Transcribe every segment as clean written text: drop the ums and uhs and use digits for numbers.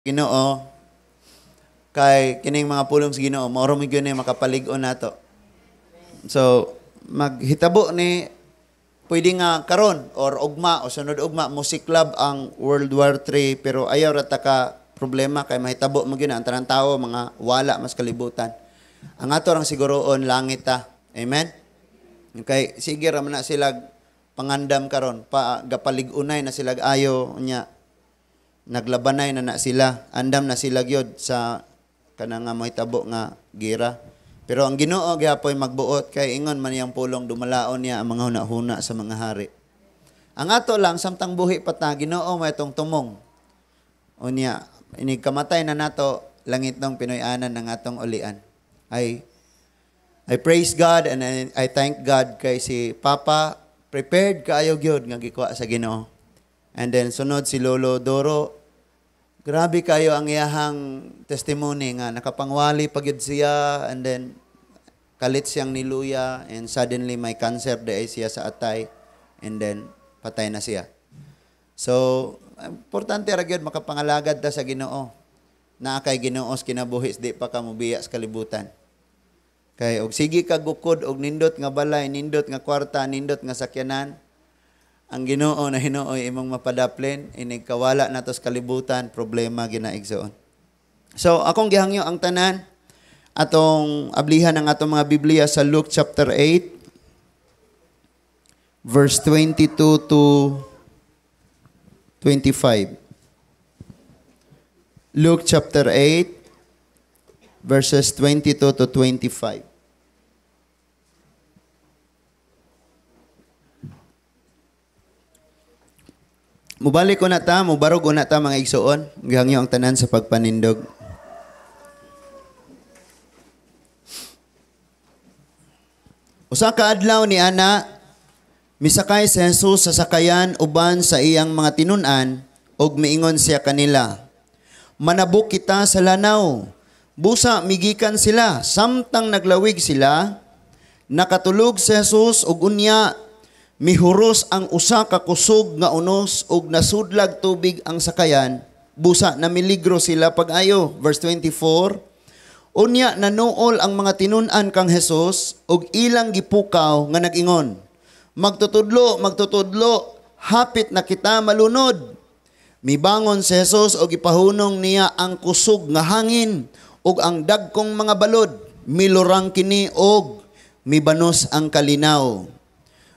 Ginoo kay kining mga pulong sa Ginoo mao ra man gyud ni makapalig-on nato. So maghitabo ni pwede nga karon or ugma o sunod ugma musiklab ang World War III, pero ayaw ra ta ka problema kay mahitabo man gyud ang tanang tawo mga wala mas kalibutan. Ang ato rang siguroon langit ta. Amen. Okay, sige ra man na sila pangandam karon, pa gapalig-unay na sila ayo nya. Naglabanay na na sila, andam na sila gyud sa kanang nga mahitabo nga gira. Pero ang Ginoo gihapoy magbuot kay ingon man iyang pulong, dumalaon niya ang mga hunahuna sa mga hari. Ang ato lang samtang buhi pa ta, Ginoo may itong tumong. Unya inig kamatay na nato, langit nong Pinoy-anan ng atong ulian. I praise God and I thank God kay si Papa prepared kaayo gyud nga gikuha sa Ginoo. And then sunod si Lolo Doro, grabe kayo ang iyahang testimony nga nakapangwali pa gyud siya, and then kalit siyang niluya and suddenly may cancer diay siya sa atay and then patay na siya. So importante ra gyud makapangalagad ta sa Ginoo. Naa kay Ginoo sa kinabuhi, di pa ka mobiya sa kalibutan. Kay og sige ka gukod og nindot nga balay, nindot nga kwarta, nindot nga sakyanan, ang Ginoo na hinuoy imong mapadaplin, inig kawala nato sa kalibutan, problema ginaigsoon. So akong gihangyo ang tanan, atong ablihan ang atong mga Biblia sa Luke chapter 8 verse 22 to 25. Luke chapter 8 verses 22 to 25. Mubalik ko na ta, mubarog na ta mga igsoon. Gihangyo ang tanan sa pagpanindog. Usa ka adlaw ni ana, misakay si Jesus sa sakayan uban sa iyang mga tinun-an ug miingon siya kanila, "Manabok kita sa lanaw." Busa migikan sila, samtang naglawig sila, nakatulog si Jesus ug unya mihuros ang usa ka kusog nga unos ug nasudlag tubig ang sakayan. Busa namiligro sila pag-ayo. Verse 24, unya nanuol ang mga tinun-an kang Jesus ug ilang gipukaw nga nag-ingon, "Magtutudlo, magtutudlo, hapit na kita malunod." Mibangon si Jesus ug gipahunong niya ang kusog nga hangin ug ang dagkong mga balod. Milurang kini og mibanos ang kalinaw.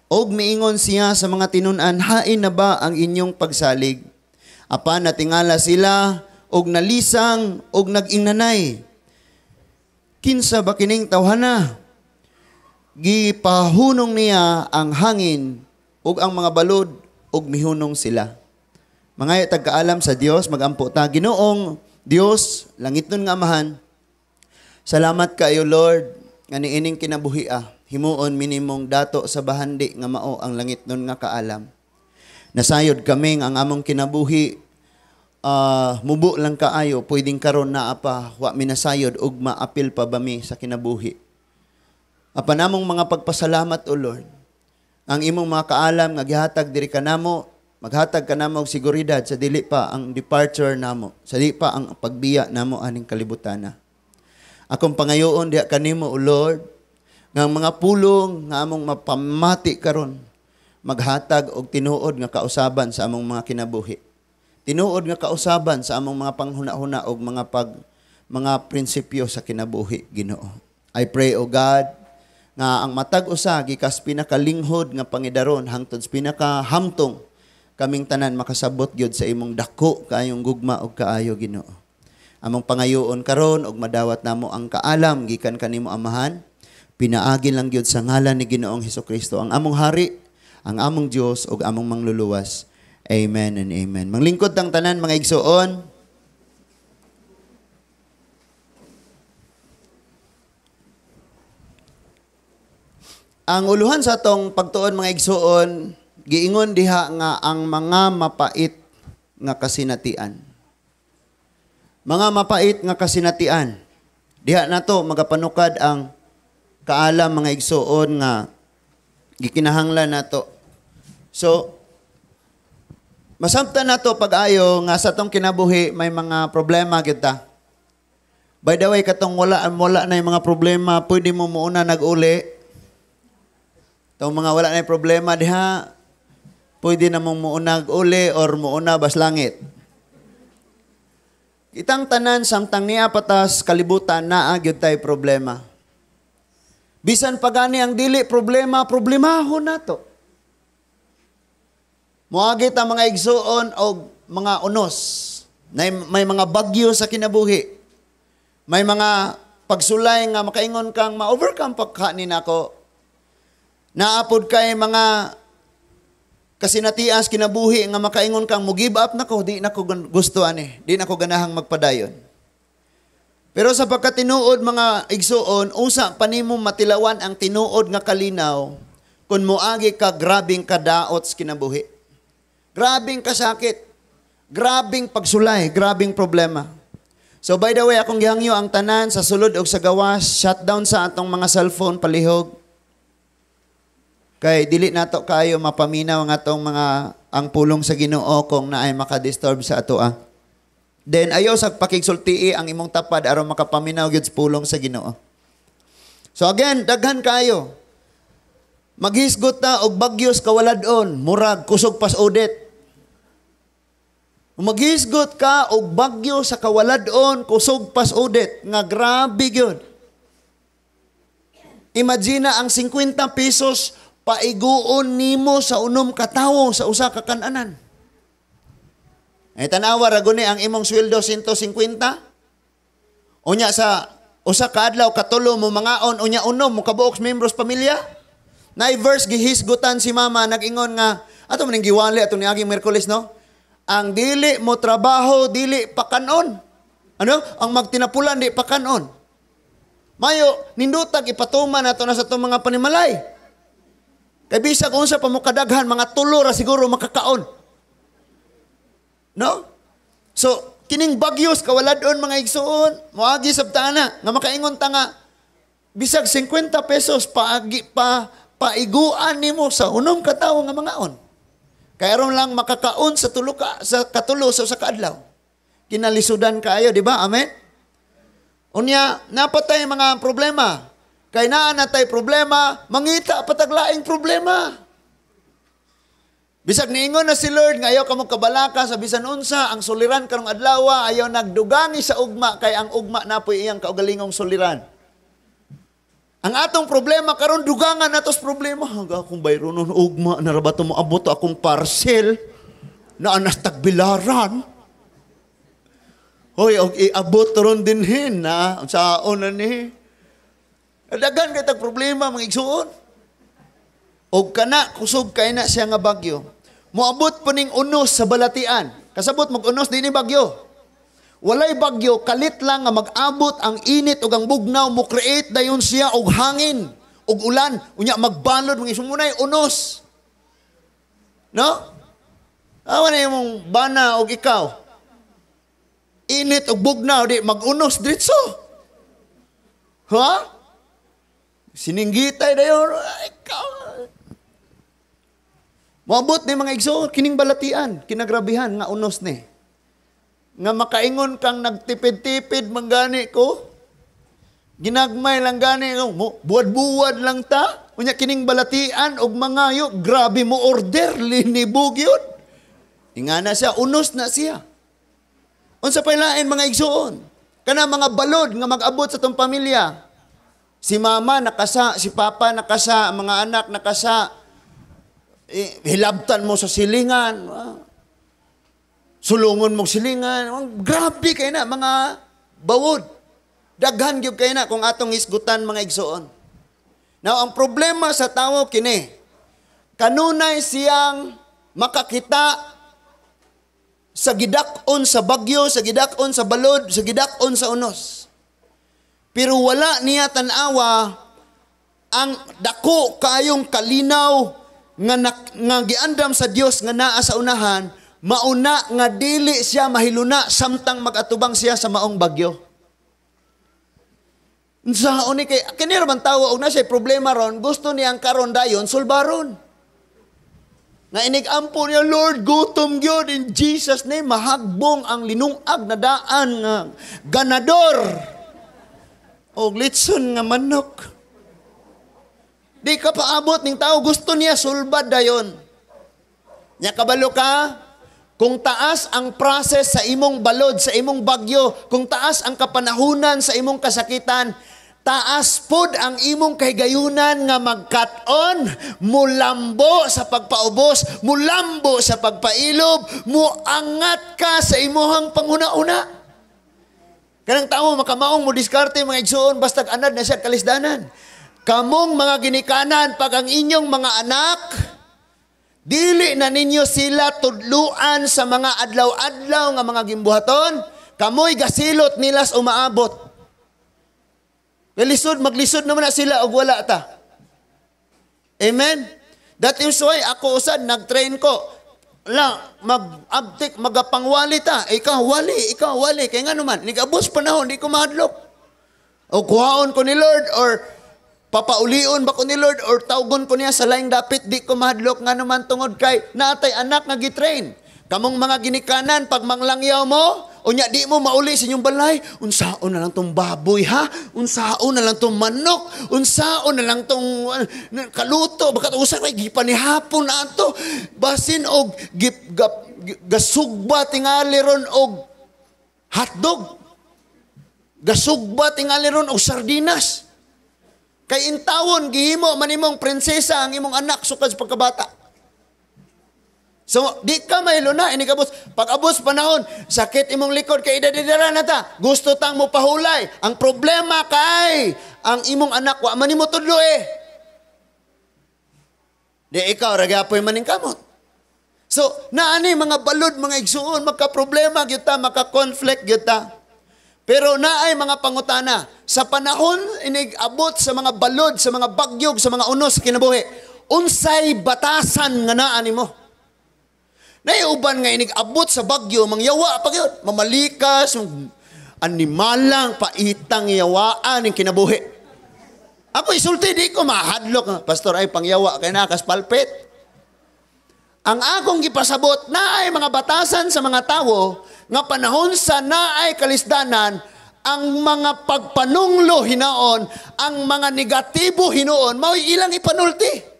Og miingon siya sa mga tinun-an, "Hain na ba ang inyong pagsalig?" Apan natingala sila og nalisang og nag-ingnanay, "Kinsa ba kining tawhana?" Gipahunong niya ang hangin ug ang mga balod ug mihunong sila. Mga tagkaalam sa Dios, magampo ta. Ginoong Dios, langitnon nga Amahan, salamat kaayo Lord nga niining kinabuhia himuon minimong dato sa bahandi nga mao ang langitnon nga kaalam. Nasayod kami ang among kinabuhi, mubo lang kaayo, pwedeng karon naa pa, wa mi nasayod ug maapil pa ba mi sa kinabuhi. Apan among mga pagpasalamat, O Lord, ang imong mga kaalam nga gihatag diri kanamo, maghatag kanamo og seguridad sa dili pa ang departure namo, sa dili pa ang pagbiya namo aning kalibutana. Akong pangayoon diha kanimo, O Lord, nga ang mga pulong nga among mapamati karon maghatag og tinuod nga kausaban sa among mga kinabuhi. Tinuod nga kausaban sa among mga panghuna-huna og mga prinsipyo sa kinabuhi, Ginoo. I pray, O God, nga ang matag usa gikas pinakalinghod nga pangidaron hangtod sa pinakahamtong kaming tanan makasabot gyud sa imong dako kaayong gugma og kaayo, Ginoo. Among pangayoon karon og madawat namo ang kaalam gikan kanimo, Amahan. Pinaagi lang gyud sa ngalan ni Ginoong Hesukristo, ang among hari, ang among Dios ug among mangluluwas. Amen and amen. Manglingkod tang tanan mga igsoon. Ang uluhan sa atong pagtuon mga igsoon, giingon diha nga ang mga mapait nga kasinatian. Mga mapait nga kasinatian. Diha nato magapanukad ang kaalam mga igsoon nga gikinahanglan nato. So Masabtan nato pag-ayo nga sa atong kinabuhi may mga problema kita. By the way, katong wala wala na yung mga problema, pwede mo muuna nag-uli. Tong mga wala na yung problema diha, pwede na mong muuna uli or muuna bas langit. Kitang tanan samtang niya patas kalibutan, naa gyud tay problema. Bisan pa gani ang dili problema, problemahon nato. Moagi ta, mga igsuon, og mga unos. May mga bagyo sa kinabuhi. May mga pagsulay nga makaingon kang ma-overcome pagka ni nako. Naapod kay mga kasinatias kinabuhi nga makaingon kang mo give up nako, di nako gusto ani, di nako ganahang magpadayon. Pero sa pagkatinuod, mga igsuon, usa pa nimo matilawan ang tinuod nga kalinaw kung moagi ka grabing kadaot sa kinabuhi. Grabing kasakit, grabing pagsulay, grabing problema. So by the way, akong gihangyo ang tanan sa sulod og sa gawas, shutdown sa atong mga cellphone palihog. Kay dili nato kayo mapaminaw ang atong mga ang pulong sa Ginoo kung naay makadisturb sa atoa. Then ayaw sa pakigsultii ang imong tapad aron makapaminaw gyud sa pulong sa Ginoo. So again, daghan kayo. Maghisgot ta og bagyos kawaladon, murag kusog pas udet. Maghisgot ka og bagyo sa kawaladon, kusog pas udet, nga grabe gyud. Imagine ang 50 pesos paiguon nimo sa 6 ka tawo sa usa ka kananan. Ay tanawa ra guni ang imong sweldo 150. Unya sa usa ka adlaw katulo mo mangaon, unya 6 mo kabuok membros pamilya. Naay verse gihisgutan si mama, nag-ingon nga ato man giwali ato niaging Miyerkules, no? Ang dili mo trabaho dili pakanon. Ano? Ang magtinapulan di pakanon. Mayo nindutag ipatuman nato na sa atong mga panimalay. Kay bisag unsa pa mo kadaghan, mga tulo ra siguro makakaon. No? So, kining bagyos kawaladon, mga igsuon, moagi sabta na nga makaingon ta nga bisag 50 pesos paagi pa paiguan nimo sa 6 ka tawo nga mangaon. Kay aron lang makakaon sa tulo ka sa katulo sa usa ka adlaw. Kinalisudan kaayo, di ba? Amen. Unya, napatay mga problema. Kay naa na tay problema, mangita pataglaing problema. Bisag niingon na si Lord nga ayaw ka mo kabalaka sa bisan unsa, ang suliran karong adlaw, ayaw nagdugangi sa ugma kay ang ugma napoy iyang kaugalingong suliran. Ang atong problema karon dugangan natos problema. Haga akong bayronon ugma na ra ba to moabot akong parcel na anas tagbilaran. Hoy, og iabot ron dinhin na unsaon na ni. Daghan kay tag problema, mga igsuon. Og kana kusog kay na siya nga bagyo. Moabot po ning unos sa balatian. Kasabot mag-unos dinhi bagyo. Walay bagyo, kalit lang nga mag-abot ang init ug ang bugnaw, mo create dayon siya og hangin ug ulan, unya magbalod mga sumunay unos. No? Awa na imong bana og ikaw. Init ug bugnaw di mag-unos diretso. Ha? Sininggitay dayon, ikaw. Moabot ni, mga igsoon, kining balatian, kinagrabihan nga unos ni. Nga makaingon kang nagtipid-tipid man gani ko. Ginagmay lang gani ko, buwad-buwad lang ta. Unya kining balatian og mangayo, grabe mo order linibog yun. Ingana siya, unos na siya. Unsa pay lain, mga igsoon? Kana mga balod nga mag-abot sa tong pamilya. Si mama nakasa, si papa nakasa, ang mga anak nakasa. Eh, hilabtan mo sa silingan. Sulungon mo silingan. Grabe kay na mga bawod. Daghan gyud kay na kung atong isgutan, mga igsoon. Now, ang problema sa tawo kini, kanunay siyang makakita sa gidak-on sa bagyo, sa gidak-on sa balod, sa gidak-on sa unos. Pero wala niya tan-awa ang dako kaayong kalinaw nga giandam sa Dios nga naa sa unahan, mauna nga dili siya mahiluna samtang mag-atubang siya sa maong bagyo. Unsaon ni kay kini ra man tawo og na siya problema ron, gusto niyang karon dayon sulbaron. Nga inig-ampo niya, "Lord, gutom gyud, in Jesus' name, mahagbong ang linungag na daan nga ganador. O litson nga manok." Di ka paabot ning tao, gusto niya sulbad dayon. Nya kabalo ka, kung taas ang process sa imong balod, sa imong bagyo, kung taas ang kapanahunan sa imong kasakitan, taas pod ang imong kahigayunan nga magkat-on, mulambo sa pagpaubos, mulambo sa pagpailob, muangat ka sa imuhang panghuna-una. Kanang tao makamaong mo diskarte, mga igsuon, bastag anad na siya kalisdanan. Kamong mga ginikanan, pag ang inyong mga anak, dili na ninyo sila tudluan sa mga adlaw-adlaw nga mga gimbuhaton, kamoy gasilot nilas umaabot. Lisod, maglisod naman na sila og wala ta. Amen? That is why ako usad, nag-train ko. La, mag-abtik, magapangwali ta. Ikaw, wali, ikaw, wali. Kaya nga naman, nigabos panahon, di ko mahadlok. O kuhaon ko ni Lord, or papaulion ba ko ni Lord, or tawgon ko niya sa laing dapit, di ko mahadlok. Nga naman tungod kay naatay anak nga gitrain. Kamong mga ginikanan, pag manglangyaw mo, unya di mo mauli sa inyong balay, unsaon na lang tong baboy ha? Unsaon na lang tong manok? Unsaon na lang tong kaluto? Bakat usa kay gipanihapon na ato. Basin og gasugba tingali ron og hotdog. Gasugba tingali ron og sardinas. Kay intawon gihimo man imong prinsesa ang imong anak sukad sa pagkabata. So, di ka mahilo na, inigabos. Pag-abos panahon, sakit imong likod, kay idadidara na ta. Gusto tang mo pahulay. Ang problema kay, ang imong anak, wa man nimo tudlo eh. Di ikaw, ragapoy maning kamot. So, naani mga balod, mga igsuon, magka-problema gyud ta, maka-conflict gyud ta. Pero naay mga pangutana, sa panahon inigabot sa mga balod, sa mga bagyog, sa mga unos sa kinabuhi, unsay batasan nga naa nimo? Naiuban nga inig-abot sa bagyo, mangyawa pa gyud, mamalikas, animalang paitang yawaan ng kinabuhi. Ako isulti, di ko mahadlok. Pastor, ay pangyawa kay nakas palpit. Ang akong gipasabot, naay mga batasan sa mga tawo, nga panahon sa naay kalisdanan, ang mga pagpanunglo hinaon, ang mga negatibo hinuon, mao'y ilang ipanulti.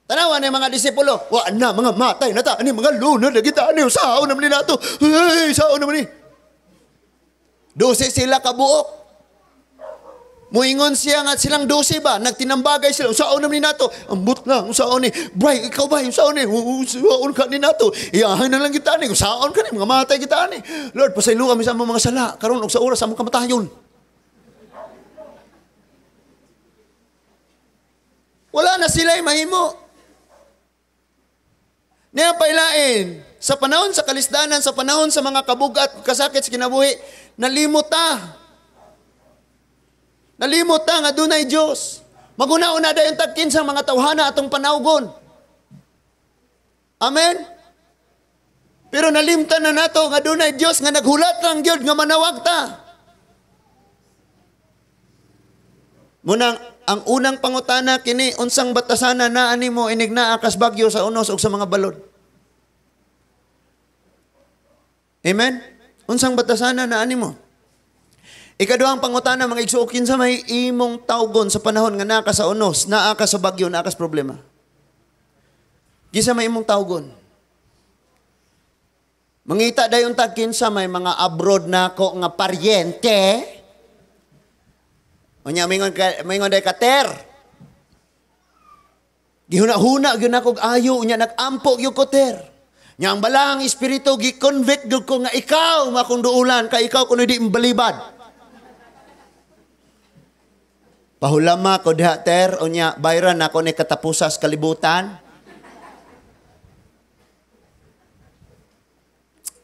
Tanawan ni mga disipulo, wa na mga matay na ta, ani mga lunod na kita, ani sao naman ni nato, hey, sao naman ni. 12 sila kabuok. Muingon siya nga silang 12 ba, nagtinambagay sila, sao naman ni nato, ambot lang, sao ni, bray, ikaw ba, sao ni, saon ka ni nato, iyahan na lang kita ni, saon ka ni, mga matay kita ni. Lord, pasaylo kami sa among mga sala, karon og sa oras among kamatayon. Wala na sila'y mahimo. Niya pailain, sa panahon sa kalisdanan, sa panahon sa mga kabugat, kasakit sa kinabuhi, nalimot ta. Nalimot ta nga dunay Diyos. Maguna-una dayon tagkin sa mga tawhana atong panawgon. Amen? Pero nalimtan na nato nga dunay Diyos nga naghulat lang gyud nga manawag ta. Munang ang unang pangutana kini, unsang batasana naa nimo inig naa kas bagyo sa unos og sa mga balod? Amen? Unsang batasana naa nimo? Ikaduhang pangutana, mga igsuon, kinsa may imong tawgon sa panahon nga naa ka sa unos, naa ka sa bagyo, naa ka sa problema? Kinsa may imong tawgon? Mangita dayon tag kinsa may mga abroad nako nga paryente. Unya mingon day kater. Gihuna-huna gyud nako ayo, unya nag-ampo gyud ko ter. Nya ang balang espiritu gi-convict gyud ko nga ikaw makong duulan kay ikaw kuno di balibad. Pahulama ko diha ter, unya bayran nako ni katapusas kalibutan.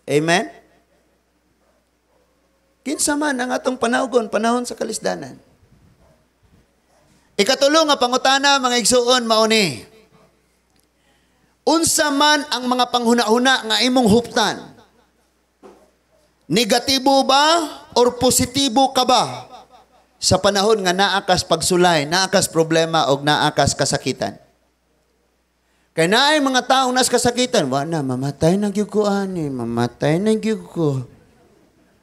Amen. Kinsa man ang atong panawgon panahon sa kalisdanan. Ikatulo nga pangutana, mga igsuon, mao ni. Unsa man ang mga panghuna-huna nga imong huptan? Negatibo ba or positibo ka ba sa panahon nga naa kas pagsulay, naa kas problema og naa kas kasakitan? Kay naay mga taong nas kasakitan, wa na, mamatay na gyud ko ani, mamatay na gyud ko.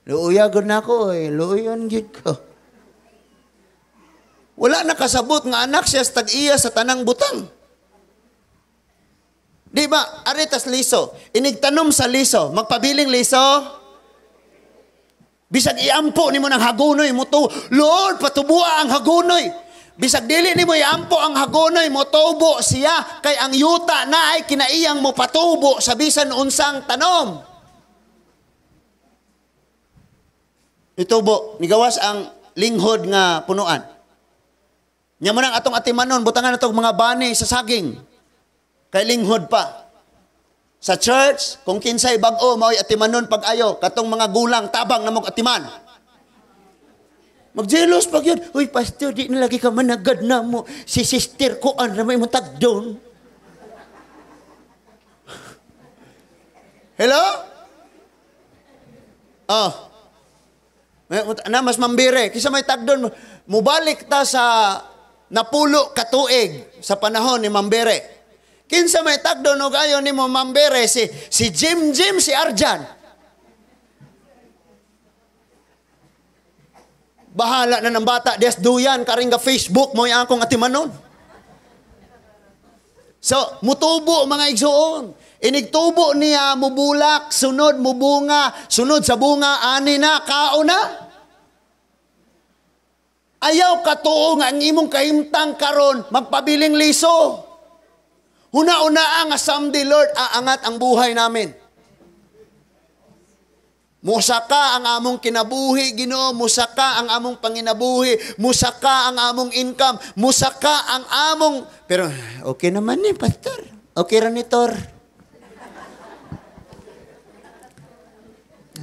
Luoya gud na ko, eh, luoyon gyud ko. Wala na kasabot nga anak siya sa tag-iya sa tanang butang. Di ba? Aritas liso. Inigtanom sa liso. Magpabiling liso. Bisag iampo nimo ng hagunoy mo to. Lord, patubua ang hagunoy. Bisag dili nimo iampo ang hagunoy mo tubo siya kay ang yuta na ay kinaiyang mo patubo sa bisan unsang tanom. Itubo, nigawas ang linghod nga punuan. Nya mo nang atong atimanon, butangan atong mga bani sa saging. Kay linghod pa. Sa church, kung kinsay bag-o mao'y atimanon pag-ayo, katong mga gulang tabang na mog atiman. Magjelos pag yun. Uy, pastor, di na lagi ka managad na mo. Si sister ko, an na may mong tagdon. Hello? Oh. Na, mas mambire. Kisa may tagdon, mubalik ta sa napulo katuig sa panahon ni Mambere. Kinsa may tagdon og ayo nimo Mambere, si Jim Jim, si Arjan. Bahala na ng bata, des duyan, karing ga Facebook mo yung akong atimanon. So, mutubo mga igsuon. Inigtubo niya, mubulak, sunod, mubunga, sunod sa bunga, ani na, kao na. Ayaw katuo nga ang imong kahimtang karon magpabiling liso. Huna-una nga someday, Lord, aangat ang buhay namin. Musaka ang among kinabuhi, Ginoo, musaka ang among panginabuhi, musaka ang among income, musaka ang among... Pero okay naman ni, pastor. Okay ra ni Tor.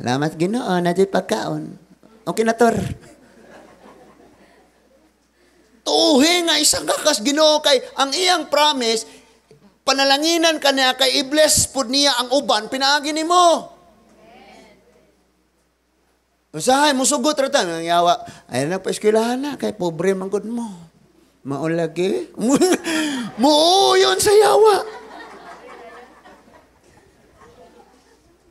Salamat, Ginoo, natin pagkaon. Okay na, Tor. Tuhi nga isang kakas, Ginoo, kay ang iyang promise, panalanginan ka niya, kay i-bless pud niya ang uban, pinaagi nimo. Usahay, musugot ra ta. Ang yawa, ay na pa-eskwelahan na, kay pobre man gud mo. Maulagi. Muuyon sa yawa.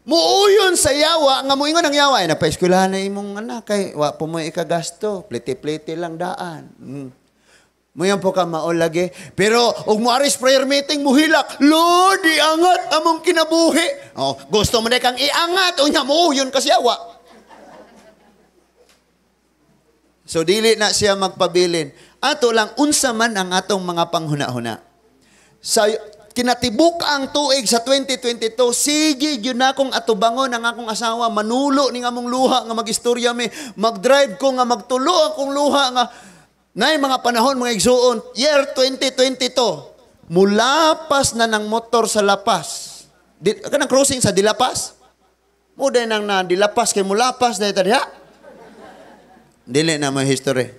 Muuyon sa yawa, nga muingon ang yawa, ay napaeskwelahan na imong anak, kay wa po mo ikagasto, pliti-pliti lang daan. Muyan po ka maulagi. Pero, og moaris prayer meeting, muhilak, Lord, iangat among kinabuhi. Oh, gusto mo na kang iangat, unya, muuyon ka sa yawa. So, dili na siya magpabilin. Ato lang, unsa man ang atong mga panghuna-huna. Sa kinatibuk ang tuig sa 2022, sige, yun na akong atubangon ang akong asawa, manulo ni among luha nga mag-istorya mi, mag-drive ko nga magtulo akong luha nga, nay mga panahon, mga igsuon, year 2022, mulapas na ng motor sa Lapas. Kanang crossing sa Dilapas? Muday nang na Dilapas, kay mulapas na ito diha. Dili na may history.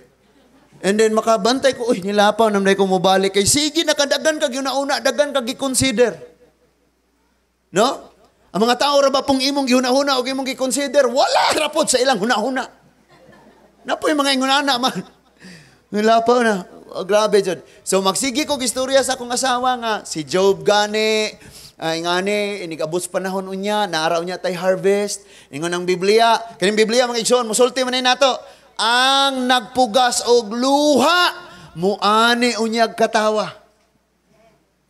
And then makabantay ko, uy, nilapaw naman ko mubalik. Kay sige, nakadagan kag yuna-una, dagan kag gi-consider. No? Ang mga tao ra ba pong imong gihuna-huna o imong gi-consider, wala rapod sa ilang huna-huna. Napoy mga ingunana man. Nilapaw na. Oh, grabe jud. So magsige ko istorya sa akong asawa nga si Job gani, ay ngani inigabot sa panahon unya, naaraw niya tay harvest. Ingon ang Biblia, kining Biblia mga igsoon, musulti man nato. Ang nagpugas og luha, muani unyag katawa.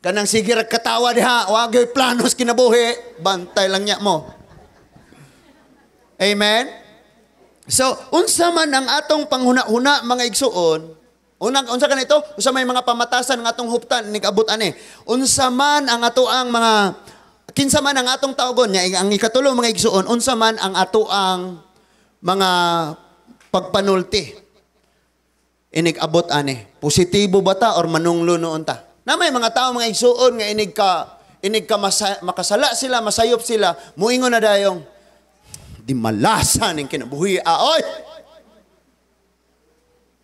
Kanang sige ra katawa diha, wa gyud planos kinabuhi, bantay lang niya mo. Amen. So, unsa man ang atong panghuna-huna mga igsuon, unang unsa kanito? Unsa may mga pamatasan ng atong huptan nigabot ani. Unsa man ang atoang mga kinsa man ang atong tawgon nya ang ikatulo mga igsuon, unsa man ang atoang mga pagpanulti inig-abot ani. Positibo ba ta or manunglo noon ta? Na may mga tao mga igsuon nga inig ka makasala sila, masayop sila, muingon na dayong di malasa ning kinabuhi. Oy!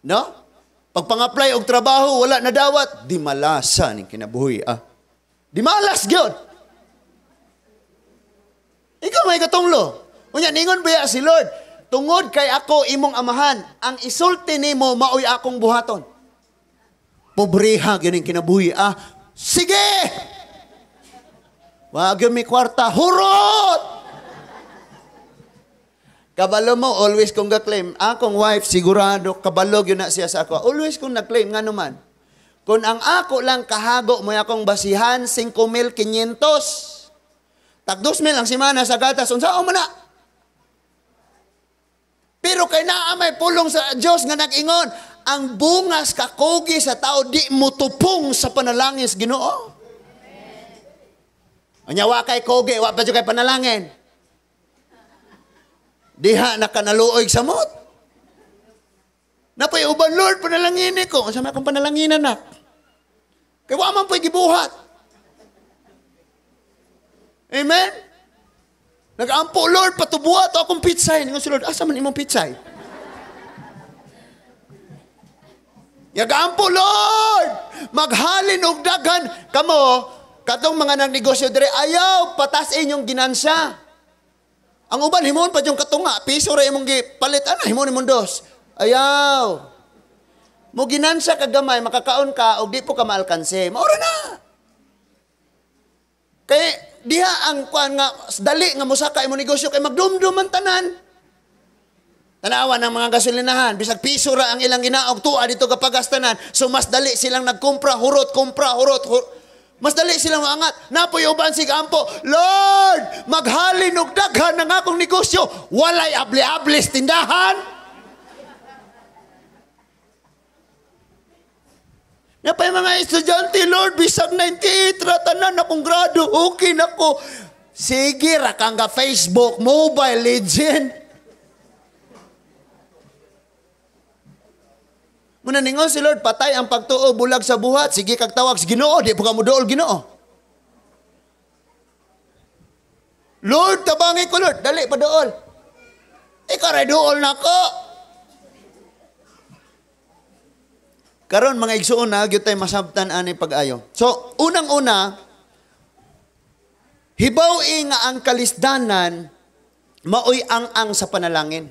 No? Pag pang-apply og trabaho, wala na dawat, di malasa ning kinabuhi. Ah. Di malas gyud. Ikaw may katunglo. Unya ningon ba si Lord, tungod kay ako imong amahan, ang isulti nimo maoy akong buhaton. Pobreha gyud ning kinabuhi. Ah, sige. Wa gyud mi kwarta, hurot! Kabalo mo, always kong ga-claim. Akong wife, sigurado, kabalo yun na siya sa ako. Always kong nag-claim, nga naman. Kung ang ako lang kahago mo akong basihan, 5,500. Tag 2,000 ang simana sa gatas, unsa man na? Pero kay naa may pulong sa Dios nga nag-ingon, ang bungas kakugi sa tao di mutupong sa panalangin sa Ginoo. Anya wa kay kugi, wa pa jud kay panalangin. Diha na kanaluoy samot. Napay uban, Lord, panalangin ko. Unsa man akong panalangin, anak? Kay wa man po'y gibuhat. Amen? Nag-ampo, Lord, patubuhat akong pitsay. Ningon si Lord, asa man imong pitsay? Nag-ampo, Lord, maghalin og daghan. Kamo, katong mga nagnegosyo dire, ayaw, patasin yung ginansya. Ang uban, himon pa yung katunga. Piso ra imong gipalit. Ano, himon imong dos. Ayaw. Mo ginansya ka gamay, makakaon ka, og di po ka maalkanse. Maura na. Kay diha ang kuan nga, dali nga mosaka imong negosyo, kay magdumdum ang tanan. Tanawa ng mga gasolinahan, bisag piso ra ang ilang ginaog, tuwa dito kapagastanan. So mas dali silang nagkumpra, hurot, kumpra, hurot, hurot. Mas dali silang maangat. Napoy uban sig ampo. Lord, maghalin og daghan ang akong negosyo. Walay abli-ablis tindahan. Napay mga estudyante, Lord, bisag 98 ra tanan akong grado. Okay na ko. Sige ra kang ga Facebook, Mobile Legend. Muna ningon si Lord, patay ang pagtuo, bulag sa buhat, sige kag tawag sa Ginoo, di po ka muduol Ginoo. Lord, tabangi ko Lord, dali pa dool. Ikaw ray dool na ko. Karon mga igsuon na gyud tay masabtan ani pag-ayo. So, unang-una, hibaw-i nga ang kalisdanan maoy ang-ang sa panalangin.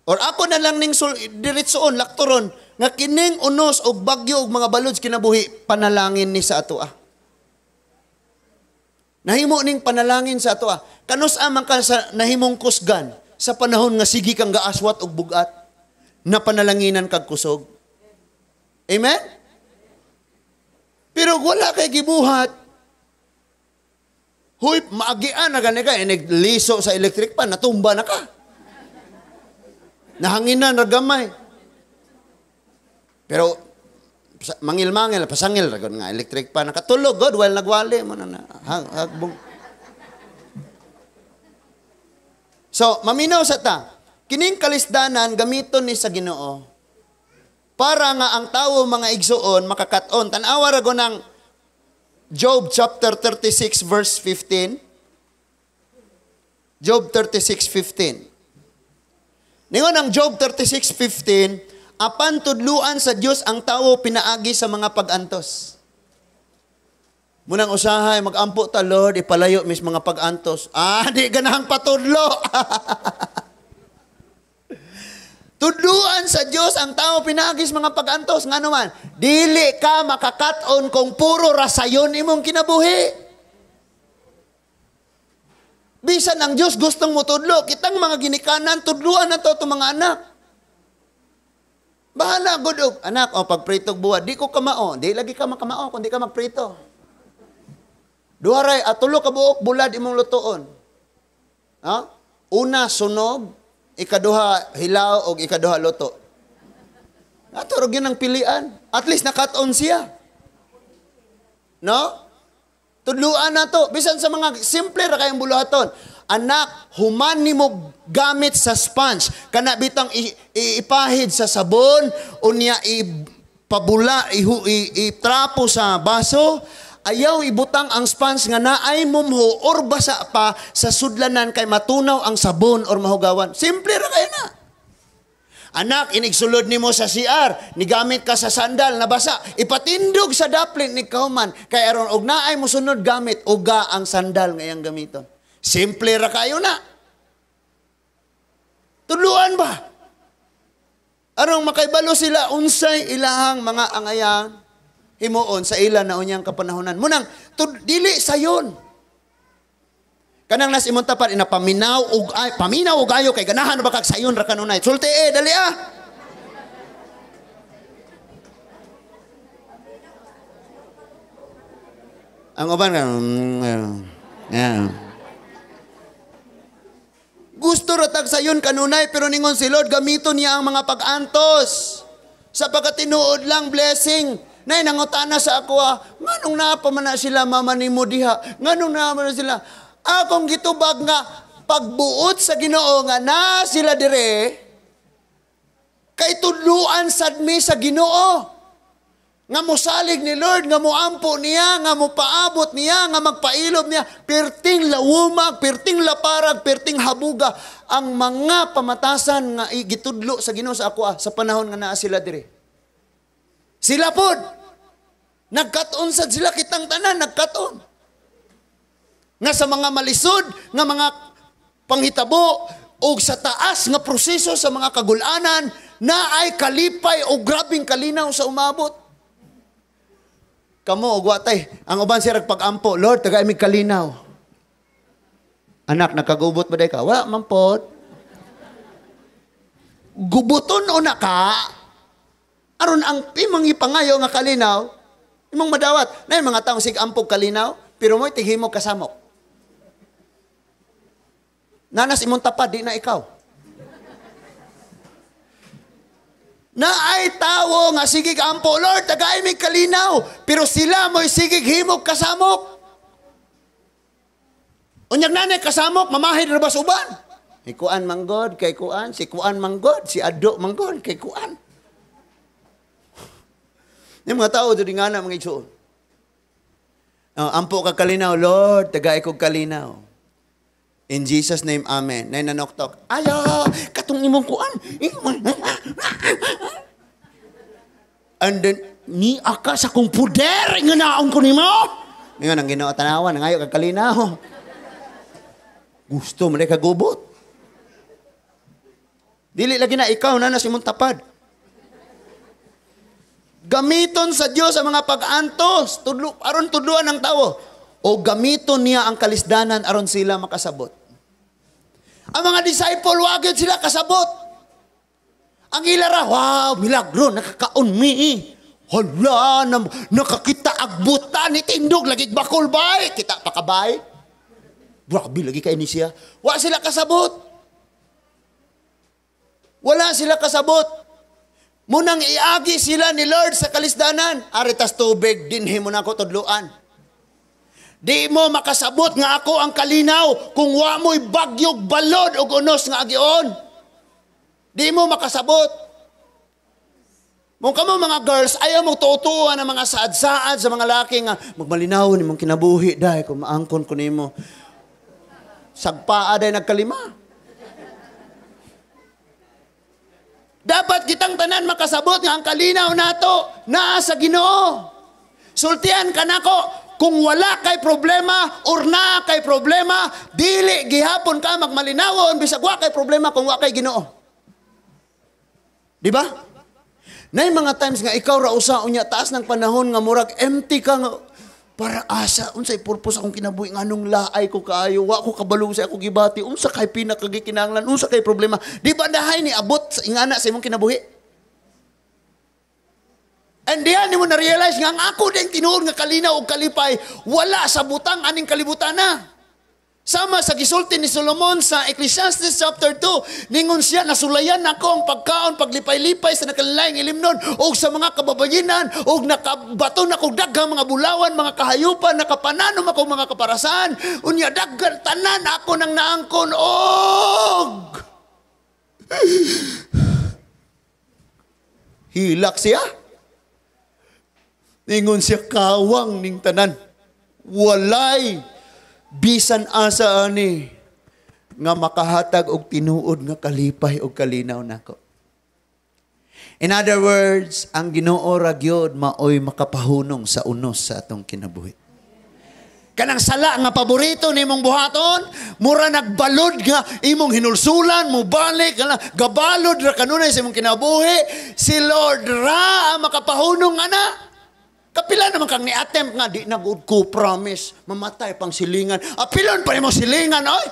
Or ako na lang ning diretsoon, laktoron, nga kining unos og bagyo og mga baluds kinabuhi, panalangin ni sa atoa. Nahimo ning panalangin sa atoa. Kanus amang ka sa nahimong kusgan sa panahon nga sige kang gaaswat og bugat, na panalanginan kag kusog. Amen? Pero wala kay gibuhat. Huy, maagian na gani ka, liso sa electric pan, natumba na ka. Nahanginan, nagamay. Pero, mangil-mangil, pasangil, ragon nga, electric pa, nakatulog, God, while nagwali mo na, hagbong. So, maminaw sa ta, kining kalisdanan, gamiton ni sa Ginoo, para nga ang tawo mga igsuon, makakaton. Tanawa ragon ang Job chapter 36 verse 15. Job 36:15. Ningon ang Job 36:15, apan tudluan sa Dios ang tawo pinaagi sa mga pag-antos. Munang usahay, mag-ampo ta, Lord, ipalayo mis mga pag-antos. Ah, di ganahang patudlo. Tudluan sa Dios ang tao pinaagi sa mga pag-antos. Nga naman, dili ka makakaton kung puro rasayon imong kinabuhi. Bisan ang Diyos gustong mutudlo, kitang mga ginikanan, tudluan na to itong mga anak. Bahala, good og. Anak, o, pagpritog buwa, di ko kamao. Di lagi ka makamao kung di ka magprito. Duharay, at tulo ka buok, bulad imong lutoon. Ha? Una, sunog. Ikaduha, hilaw, o ikaduha, luto. Ato, rog yun ang pilian. At least, nakat-on siya. No? Tudluan na to. Bisan sa mga simple ra kayong buluhaton. Anak, human nimo gamit sa sponge. Kana bitang ipahid sa sabon, unya ipabula, itrapo sa baso. Ayaw ibutang ang sponge nga naay mumho or basa pa sa sudlanan kay matunaw ang sabon or mahugawan. Simple ra kayo na. Anak, inigsulod nimo sa CR, nigamit ka sa sandal, nabasa, ipatindog sa daplin ni kauman, kay aron og naay mosunod gamit, uga ang sandal ngayang gamiton. Simple ra kayo na. Tudluan ba? Aron makaibalo sila unsay ilahang mga angayan. himuon sa ila na unyang kapanahonan. Munang dili sayon. Kanang nas imong tapat ina paminaw og ay paminaw og ayo kay ganahan ba kag sayon ra kanunay. Sulti eh dali ah. Ang uban yeah. Gusto ra tag sayon kanunay pero ningon si Lord gamiton niya ang mga pag-antos. Sa pagkatinuod lang blessing. Nay nangutana sa ako nganong naa pa man na sila mama nimo diha? Nganong naa man na sila? Akong gitubag nga pagbuot sa Ginoo nga na sila dire kay tudluan sad mi sa Ginoo. Nga mosalig ni Lord, nga moampo niya, nga mopaabot niya, nga magpailob niya, perting lawumag, perting laparag, perting habuga ang mga pamatasan nga gitudlo sa Ginoo sa ako sa panahon nga naa sila dire. Sila pod nagkat-on sad sila kitang tanan nagkat-on. Nga sa mga malisod, nga mga panghitabo o sa taas nga proseso sa mga kagulanan na ay kalipay o grabing kalinaw sa umabot. Kamo og watay, ang uban siya pag-ampo, Lord, taga imig kalinaw. Anak, nakagubot ba day ka? Wa man pod. Gubuton una ka aron ang imong ipangayo nga kalinaw, imong madawat. Nay mga taong sig ampog kalinaw, pero mo'y tighimog kasamok. Nanas imong tapad, di na ikaw. Na ay tawo nga sigig ampo, Lord, tagay mig kalinaw, pero sila mo'y sigig himog kasamok. Unyag nanay kasamok, mamahid ra ba sa uban? Si kuan manggod, kay kuan, si kuan manggod, si ado manggod, kay kuan. Yung mga tao, doon nga na mga igsoon. Ampo ka kalinaw, Lord, tagay kog kalinaw. In Jesus' name, amen. Nay nanoktok. Ayo, katong imong kuan. And then, ni aka sa kong puder, nga naong ko nimo. Ngayon, ang Ginoo tanawan, ngayo kag kalinaw. Gusto mo na kagubot. Dili lagi na ikaw na nas imong tapad. Gamiton sa Dios ang mga pag-antos, tudlo aron tudluan ang tawo. O gamiton niya ang kalisdanan aron sila makasabot. Ang mga disciple, wag yun sila kasabot. Ang ilara, wow, milagro, nakakaon mi. Hala, nakakita agbutan ni tindog, lagi bakol bay. Kita pa kabay. Grabe, lagi kay ni siya. Wa sila kasabot. Wala sila kasabot. Munang iagi sila ni Lord sa kalisdanan. Aritas tubig, dinhi mo na ako tudluan. Di mo makasabot nga ako ang kalinaw kung wa mo'y bagyog balod og unos nga agion. Di mo makasabot. Mung kamo mga girls, ayaw mong tutuan ang mga saad-saad sa mga laki nga magmalinaw ni mong kinabuhi dahil kung maangkon ko nimo. Sagpaa dahil nagkalima. Dapat kitang tanan makasabot nga ang kalinaw nato naa sa Ginoo. Sultian kanako. Kung wala kay problema or naa kay problema, dili gihapon ka magmalinawon bisag wa kay problema kung wa kay Ginoo. Di ba? Nay mga times nga ikaw ra usa unya taas ng panahon nga murag empty ka nga para asa unsay purpose akong kinabuhi nganong laay ko kaayo, wa ko kabalo sa akong gibati, unsa kay pinakagikinahanglan, unsa kay problema. Di ba dahay ni abot sa ingana sa imong kinabuhi? And diyan mo na-realize nga ang ako din tinuod nga kalinaw og kalipay, wala sa butang aning kalibutan na. Sama sa gisulti ni Solomon sa Ecclesiastes chapter 2, ningon siya, nasulayan nako ang pagkaon, paglipay-lipay sa nakalaing ilimnon, og sa mga kababayinan, og nakabaton ako daghang mga bulawan, mga kahayupan, nakapananom ako mga kaparasan, unya daghan tanan ako nang naangkon, og hilak siya. Ningon siya, kawang ning tanan. Walay bisan asa ani nga makahatag og tinuod nga kalipay og kalinaw nako. In other words, ang Ginoo ra gyud maoy makapahunong sa unos sa atong kinabuhi. Kanang sala nga paborito nimong buhaton, mura nagbalod nga imong hinulsulan, mubalik, gabalod ra kanunay sa imong kinabuhi, si Lord ra ang makapahunong ana. Kapila naman kang ni-attempt nga, di na good ko, promise. Mamatay pang silingan. Apilon pa mo silingan, oy!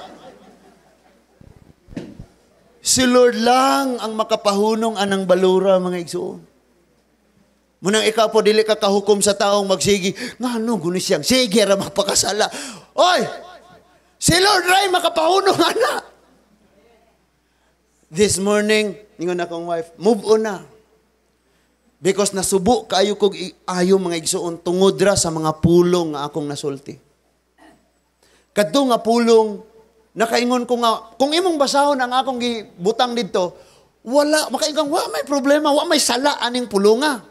Si Lord lang ang makapahunong anang balura, mga igsoon. Munang ikaw po, dili ka kahukom sa taong magsigi. Nga ano, gunis siyang, sige ra magpakasala. Oy! Si Lord ray makapahunong ana. This morning, ningon akong wife, move on na. Because nasubo kaayo kog ayo, mga igsoon, tungod ra sa mga pulong nga akong nasulti. Kadto nga pulong nakaingon ko nga kung imong basahon ang akong gibutang didto, wala makaingon, wa may problema, wa may sala aning pulonga.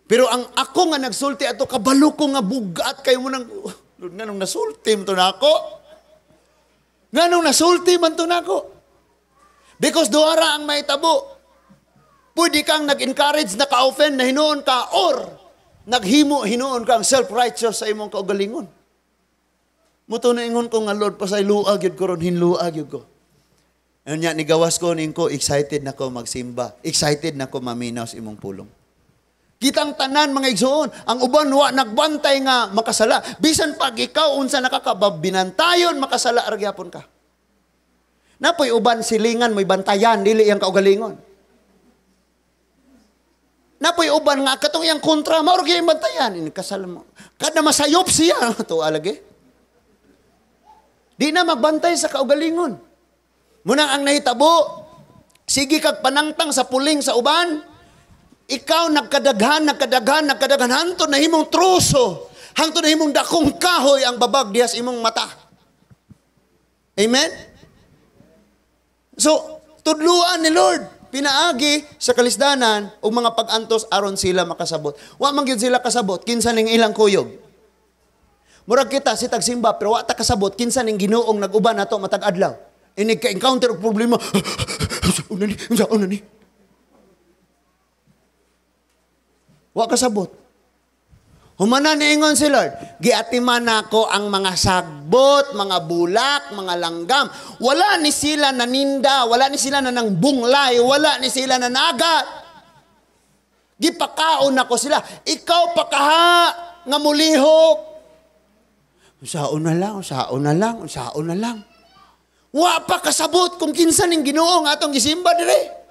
Pero ang ako nga nagsulti ato, kabalo ko nga bugat kayo mo nang Lord, nganong nasulti man to nako? Nganong nasulti man to nako? Because duara ang mahitabo. Pwede kang nag-encourage, naka-offend na hinuon ka, or naghimo hinuon kang self-righteous sa imong kaugalingon. Muto na ingon ko nga, Lord, pasayloa gyud ko ron, hinlua gyud ko. Ano niya, nigawas ko, ning ko, excited na ko magsimba. Excited na ko maminaw sa imong pulong. Kitang tanan, mga igsoon, ang uban wa nagbantay nga makasala. Bisan pag ikaw unsa nakakababinantayon, makasala ra gyapon ka. Napoy uban silingan mo'y bantayan, dili iyang kaugalingon. Napoy uban nga katong iyang kontra, mao ra gyud bantayan, inikasal mo. Kada masayop siya, to alagi. Di na magbantay sa kaugalingon. Munang ang nahitabo, sige kag panangtang sa puling sa uban, ikaw nagkadaghan, nagkadaghan, nagkadaghan, hangtod na himong truso, hangtod na himong dakong kahoy ang babag diha sa imong mata. Amen? So, tudluan ni Lord, pinaagi sa kalisdanan ug mga pag-antos aron sila makasabot. Wa man gyud sila kasabot kinsa ning ilang kuyog. Murag kita si tagsimba pero wa ta kasabot kinsa ning Ginoong nag-uban nato matag adlaw. Inig ka encounter og problema. Una ni, una ni. Wa kasabot. Humana niingon si Lord, giatiman nako ang mga sagbot, mga bulak, mga langgam. Wala ni sila naninda, wala ni sila nanangbunglay, wala ni sila nanagat. Gipakaon nako sila. Ikaw pakaha nga mulihok. Unsaon na lang, unsaon na lang, unsaon na lang. Wa pa kasabot kung kinsa ning Ginoo nga atong gisimba dire.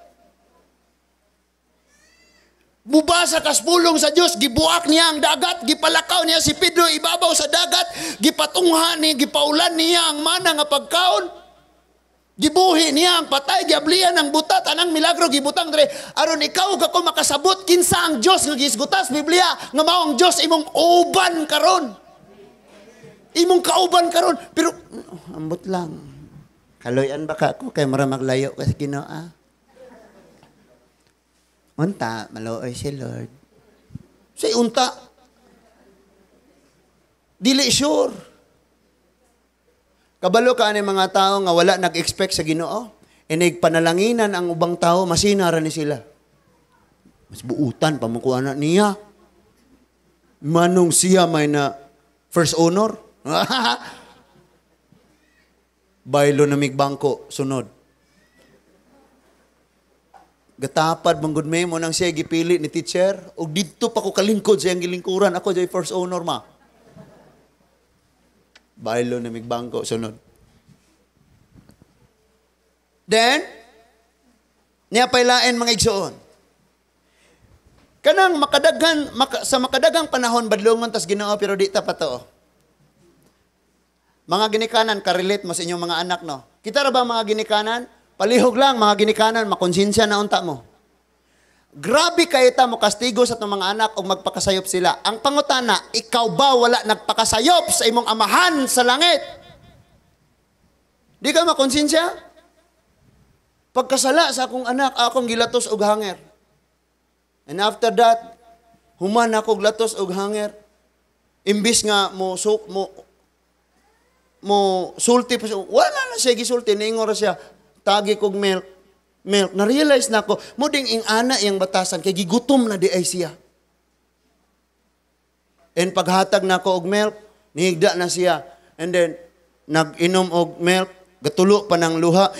Bubasa kas pulong sa Dios, gibuak niya ang dagat, gipalakaw niya si Pedro ibabaw sa dagat, gipatungha niya, gipaulan niya ang mana nga pagkaon. Gibuhi niya ang patay, giablian ang buta, tanang milagro gibutang dire aron ikaw ka ko makasabot kinsa ang Dios nga gisgutas Biblia nga mao ang Dios imong uban karon. Imong kauban karon, pero ambot lang. Kaloy-an ba ka ako kay mura maglayo ka sa Ginoo? Unta, maluoy si Lord. Say unta. Dili sure. Kabalo ka ani mga tao nga wala nag-expect sa Ginoo. Inig panalanginan ang ubang tao, masinara ni sila. Mas buutan pa mo ko anak niya. Manong siya may na first honor. Baylo na migbangko, sunod. Gatapad manggod may mo nang siya gipili ni teacher og didto pa ko kalingkod sa iyang gilingkuran, ako jay first honor ma. Baylo na migbangko, sunod. Then niya pailain, mga igsoon. Kanang makadaghan sa makadaghang panahon badlongon tas Ginoo pero di ta patoo. Mga ginikanan, ka-relate mo sa inyong mga anak, no? Kita ra ba mga ginikanan? Palihog lang, mga ginikanan, makonsensya na unta mo. Grabe kayo ta mo kastigo sa itong mga anak o magpakasayop sila. Ang pangutana, ikaw ba wala nagpakasayop sa imong amahan sa langit? Di ka makonsensya? Pagkasala sa akong anak, akong gilatos og hanger. And after that, human ako glatos og hanger. Imbis nga mo mo sulti pa siya, wala na siya gisulti, niingon ra siya, tagi kog milk, milk. Na-realize na ako, mo ding ing-ana iyang batasan, kay gigutom na di ay siya. And paghatag na ako og milk, nihigda na siya. And then, nag-inom og milk, gatulo pa ng luha.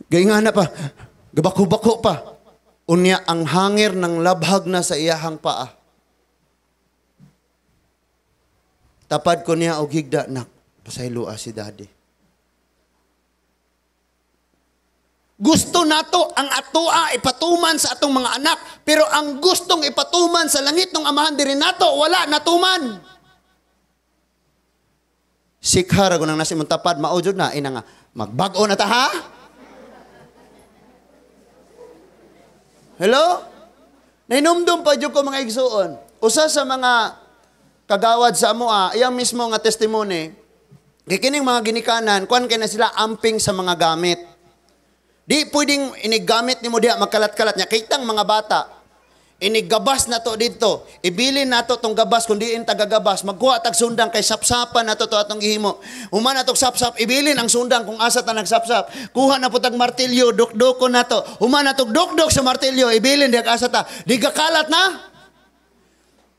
Gaingana pa, gabako-bako pa. Unya, ang hangir ng labhag na sa iyahang paa. Tapad ko niya og higda, nak, pasayloa si daddy. Gusto nato ang atoa ipatuman sa atong mga anak, pero ang gustong ipatuman sa langit ng amahan diri nato, wala natuman. Sikhara ko nang nasa imong tapad, mao jud na, ina nga, magbag-o na ta ha? Hello? Nahinumdum pa jud ko mga igsuon. Usa sa mga kagawad sa amoa, iyang mismo nga testimony, kikining mga ginikanan, kuan kay na sila amping sa mga gamit. Di pwedeng inigamit nimo diha magkalat-kalat niya. Kitang mga bata, inigabas na to dito. Ibilin na to tong gabas, kung diin tagagabas. Magkuha tag sundang kay sapsapan na to to atong gihimo. Human na tog sapsap, ibilin ang sundang kung asa ta nagsapsap. Kuha na po tag martilyo, dukdukon na to. Human na tog dukdok sa martilyo, ibilin diha asa ta. Di gakalat na.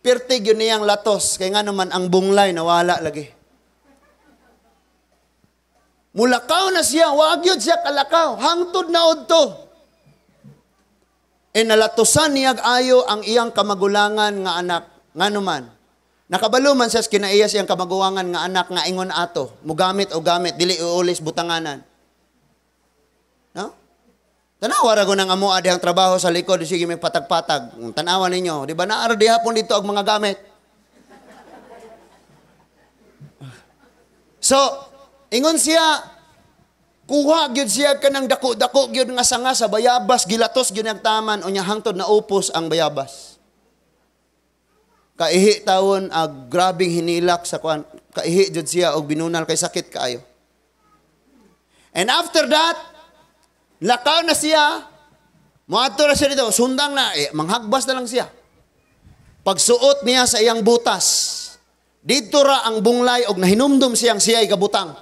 Pirtig yun niyang latos. Kay nga naman ang bunglay nawala lagi. Mulakaw na siya, wag yun siya kalakaw. Hangtod na odto. E nalatusan niyag ayo ang iyang kamagulangan nga anak. Nga naman, nakabalo man siya kinaiya siyang kamagulangan nga anak nga ingon ato. Mugamit o gamit, dili uulis butanganan. No? Tanawa ra ko ng amoa dihang trabaho sa likod, sige may patag-patag. Tanawa ninyo, di ba naara dihapon dito ang mga gamit? So, ingon siya, kuha gyud siya kanang dako-dako gyud nga sanga sa bayabas, gilatos gyud ang taman, unya hangtod na upos ang bayabas. Kaihi tawon ag grabing hinilak sa kuan, kaihi jud siya og binunal kay sakit kaayo. And after that, lakaw na siya, moadto na siya dito, sundang na, manghagbas na lang siya. Pagsuot niya sa iyang butas, didto ra ang bunglay og nahinumdum siyang siya'y gabutang.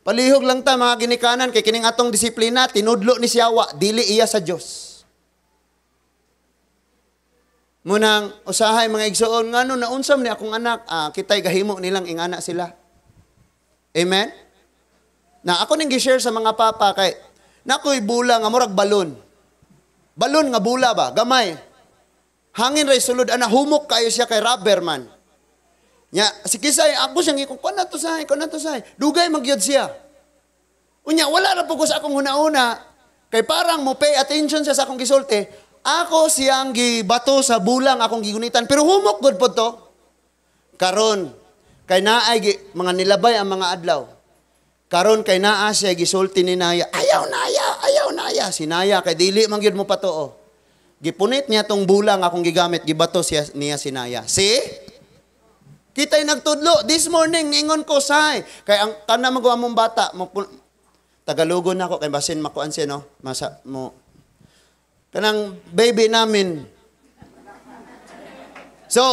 Palihog lang ta mga ginikanan kay kining atong disiplina tinudlo ni siyawa dili iya sa Dios. Munang usahay mga igsoon ngano naunsam ni akong anak, kitay gahimo nilang ingana sila. Amen. Na ako ning gi-share sa mga papa kay nakoy bula nga murag balon. Balon nga bula ba gamay. Hangin ray sulod ana humok kayo siya kay rubber man. Nya, si Kisay, ako siyang ikong, kuan na to say, kuan na to say. Dugay magyod siya. Unya, wala ra po ko sa akong huna-una. Kay parang mo pay attention siya sa akong gisulti. Ako siyang gibato sa bulang akong gigunitan. Pero humok good po to. Karon, kay naay mga nilabay ang mga adlaw. Karon kay naa siya gisulti ni Naya. Ayaw Naya, ayaw Naya. Si Naya, kay dili man gyud mo patoo. Gipunit niya tong bulang akong gigamit, gibato siya, niya si Naya. See? Kita'y nagtudlo. This morning, ningon ko, say. Kay ang kana magawa mong bata, Tagalogon na ako, kay basin makuan siya, no? Masa, mo. Kanang baby namin. So,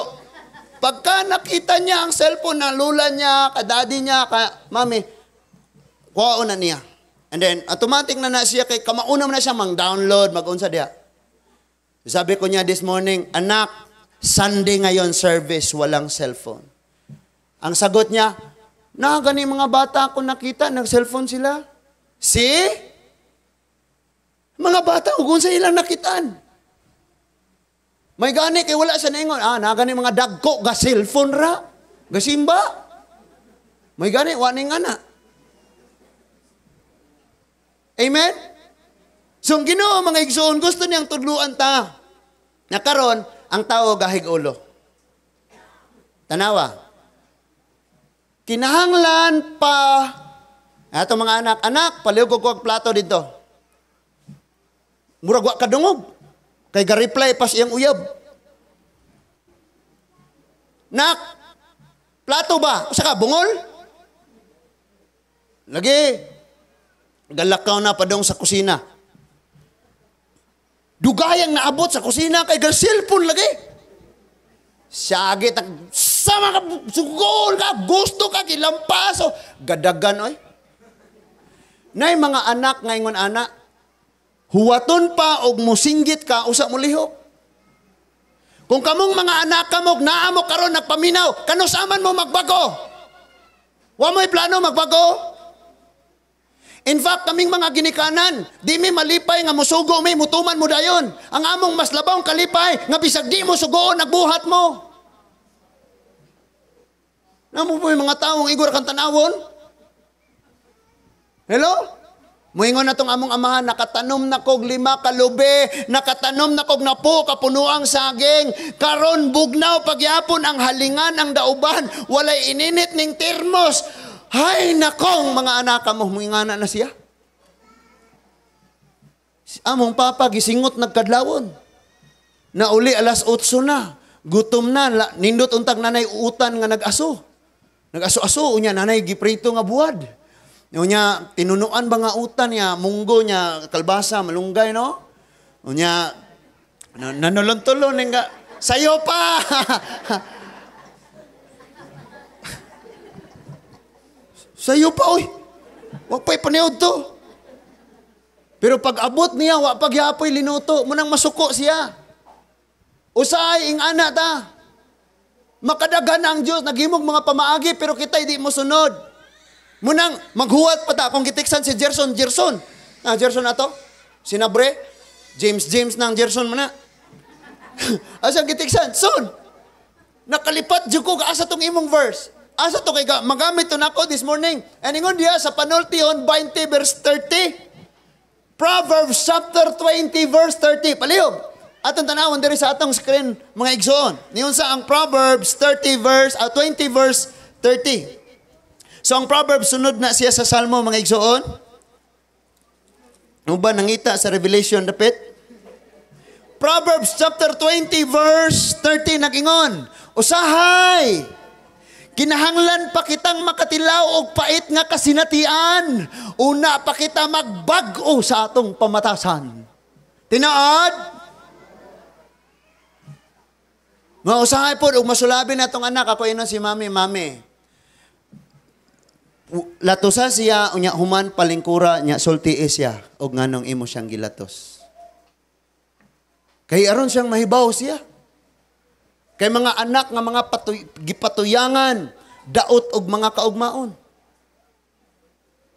pagka nakita niya ang cellphone na lula niya, ka daddy niya, ka mami, kuhaon na niya. And then, automatic na na siya, kay kamauna na siya mang-download, mag-unsa diya. Sabi ko niya this morning, anak, Sunday ngayon service, walang cellphone. Ang sagot niya, na gani mga bata ako nakita, nag-cellphone sila. See? Mga bata, ugun sa ilang nakitaan. May gani, kay wala sa naingon. Na gani mga dagko, ga-cellphone ra. Gasimba. May gani, wa ning ana. Amen? So, ang Ginoo, mga igsoon, gusto niyang tudluan ta. Nakaron, ang tao gahig ulo. Tanawa. Kinahanglan pa ato mga anak, anak, palihog ko og plato dito. Murag wa kadungog. Kay ga-reply pas iyang uyab. Nak, plato ba? Usa ka bungol? Lagi. Galakaw na padong sa kusina. Dugayang naabot sa kusina kay ga-cellphone lagi. Siyagi, sama ka, sugol ka, gusto ka, kilampaso. Gadagan, oy. Nay mga anak, ngayon anak, huwaton pa og musinggit ka, usa mo lihok. Kung kamong mga anak kamog, naa mo karon nagpaminaw, kanusaman mo magbago? Wa mo'y plano magbago? In fact, kaming mga ginikanan, di mi malipay nga musugo mi, mutuman mo dayon. Ang among mas labawng kalipay, nga bisag di mo sugoon, nagbuhat mo. Namo po yung mga taong igor kang tanawon. Hello? Muingon na tong among amahan, nakatanom na kog 5 ka lube, nakatanom na kog napo kapunuang saging, karon bugnaw pagyapon ang halingan ang dauban, walay ininit ning termos. Hay nakong mga anak mo, muingana na siya. Among papa gisingot nagkadlawon. Nauli alas 8 na, gutom na, nindot untag nanay utan nga nag-aso. Nag-aso-aso unya nanay giprito nga buwad. Unya, tinunuan ba nga utan niya, munggo niya, kalbasa, malunggay, no? Unya, nanulon-tulon, nga, sayo pa! Sayo pa, oy! Wag pa'y paniod to. Pero pag abot niya, wag pagyapoy linuto, munang masuko siya. Usahay, ing ana ta. Makadagan ang Diyos, naghimog mga pamaagi, pero kita hindi mo sunod. Munang maghuwat pa ta kung gitiksan si Gerson, Gerson. Ah, Gerson ato? Sinabre? James, James nang Gerson mo na. Asa gitiksan? Son! Nakalipat jud ko asa tong imong verse. Asa to kay magamit to nako this morning. And ingon diha sa Panultihon 20 verse 30. Proverbs chapter 20 verse 30. Palihog. Atong tanawon diri sa atong screen mga igsoon. Niyon sa ang Proverbs 30 verse 20 verse 30. So ang Proverbs sunod na siya sa Salmo mga igsoon. Ano ba nangita sa Revelation dapit? Proverbs chapter 20 verse 30 nagingon, usahay kinahanglan pa kitang makatilaw og pait nga kasinatian, una pa kita magbag-o sa atong pamatasan. Tinaad? Nga usahay pod og masulabi na atong anak, ako inon si mami, mami. Latosa siya, unya human palingkura nya sulti siya og nganong imo siyang gilatos. Kay aron siyang mahibaw siya. Kay mga anak nga mga gipatuyangan, daot og mga kaugmaon.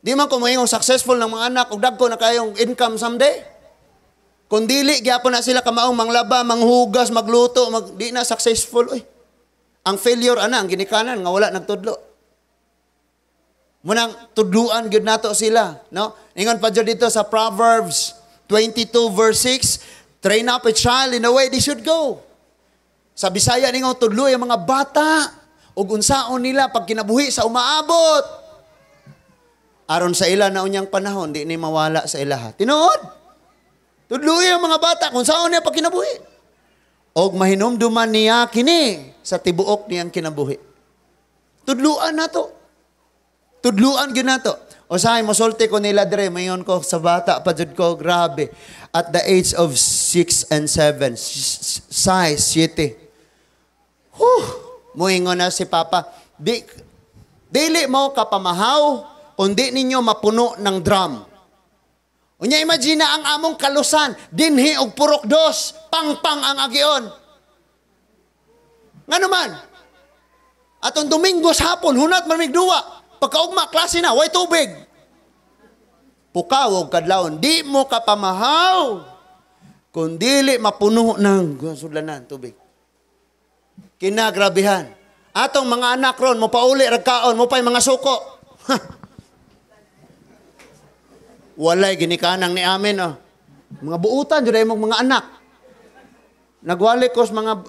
Di man ko moingong successful ng mga anak og dagko na kayong income someday. Kung dili gyapon na sila kamaong manglaba, manghugas, magluto, di na successful oy. Ang failure ana ang ginikanan nga wala nagtudlo. Munang tudluan gyud nato sila, no? Ingon pa jud dito sa Proverbs 22 verse 6, train up a child in the way they should go. Sa Bisaya ningon tudloy ang mga bata ug unsaon nila pag kinabuhi sa umaabot. Aron sa ila na unyang panahon di ni mawala sa ilaha. Tinuod. Tudloy ang mga bata kung saon niya pag kinabuhi. Og mahinumduman niya kini sa tibuok niyang kinabuhi. Tudluan nato. Tudluan gyud nato. Usahay mosulti ko nila dire, mayon ko sa bata pa jud ko, grabe. At the age of 6 and 7, size 7. Huh, muingon na si Papa, dili mo kapamahaw kundi ninyo mapuno ng drum. Unya imagine na ang among kalusan, dinhi og purok dos, pangpang ang agion. Ngano man? Atong Domingo sa hapon, hunat man migduwa. Pagkaugma, klase na, way tubig. Pukaw og kadlawon, di mo kapamahaw kung dili mapuno ng sudlanan tubig. Kinagrabihan. Atong mga anak ron, mopauli ragkaon, mopay mga suko. Walay ginikanang ni amin. Oh. Mga buutan, jud ay mong mga anak. Nagwali ko sa mga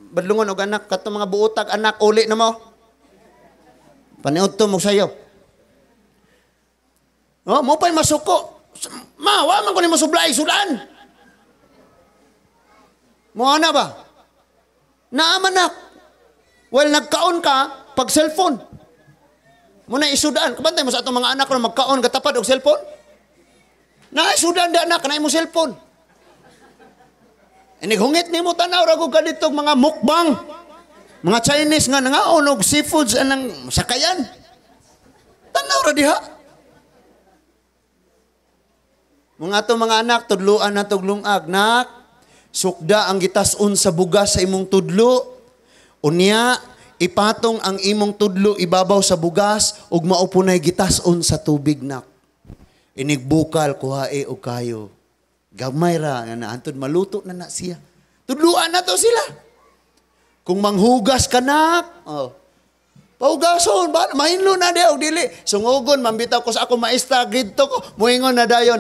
badlungon og anak, katong mga buutag anak, uli na mo. Paniod to mo sayo. Oh, mo pa'y masuko. Ma, wa man ko ni mosublay sudan. Mo ana ba? Naaman na. Well, nagkaon ka pag cellphone. Muna isudan. Kabantay mo sa atong mga anak na magkaon katapad og cellphone. Naisudan da anak, kanay mo cellphone. Inighungit nimo tanaw ra gud kadtong mga mukbang. Mga Chinese nga nangaon og seafoods anang sakayan. Tanaw ra diha. Mga ato mga anak, tudluan na tuglungag. Nak, sukda ang gitas-on sa bugas sa imong tudlo. Unya, ipatong ang imong tudlo ibabaw sa bugas ug mao punay gitas-on sa tubig, nak. Inigbukal kuhae og kayo. Gamay ra nga antod maluto na na siya. Tudluan na to sila. Kung manghugas ka, nak, oh. Paugason, ba mahinlo na di og dili. Sungugon man bitaw ko sa ako maestra didto ko, moingon na dayon.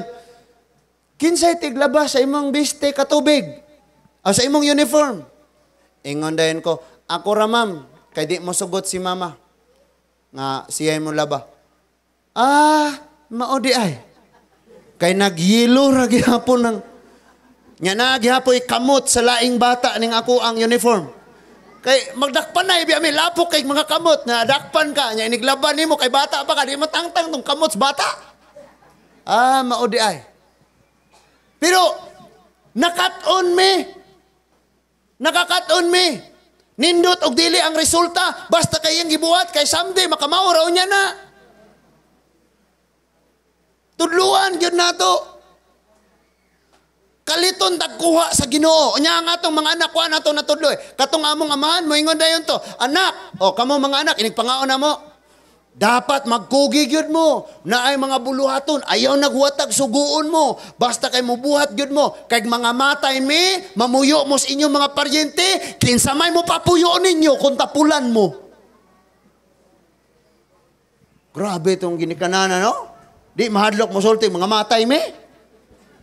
Kinsay tiglaba sa imong biste katubig? O sa imong uniform? Ingon dayon ko, ako ra ma'am, kay di mo sugot si mama. Nga siya mo laba. Ah, mao di ay. Kay nagyilo ra gihapon ng nya na gihapoy kamot sa laing bata ning ako ang uniform. Kay magdakpan na ibi ami lapok kay mga kamot na dakpan ka nya iniglaban nimo kay bata pa ka di matangtang tong kamot sa bata. Ah, mao di ay. Pero nakat-on mi. Nakakaton mi. Nindot og dili ang resulta basta kay iyang gibuhat kay someday makamao raw niya na. Tudluan gyud nato. Kaliton tagkuha sa Ginoo. Unya ang atong mga anak kuha nato natudlo. Katong among amahan moingon dayon to. Anak, o kamo mga anak inig pangaon na mo. Dapat magkugi gyud mo. Naay mga buluhaton, ayaw nagwatag suguon mo. Basta kay mubuhat gyud mo. Kay mga matay mi, mamuyo mo sa inyong mga paryente, kinsa may mo papuyo ninyo kung tapulan mo. Grabe itong ginikanana, no? Di mahadlok mo sulti, mga matay mi.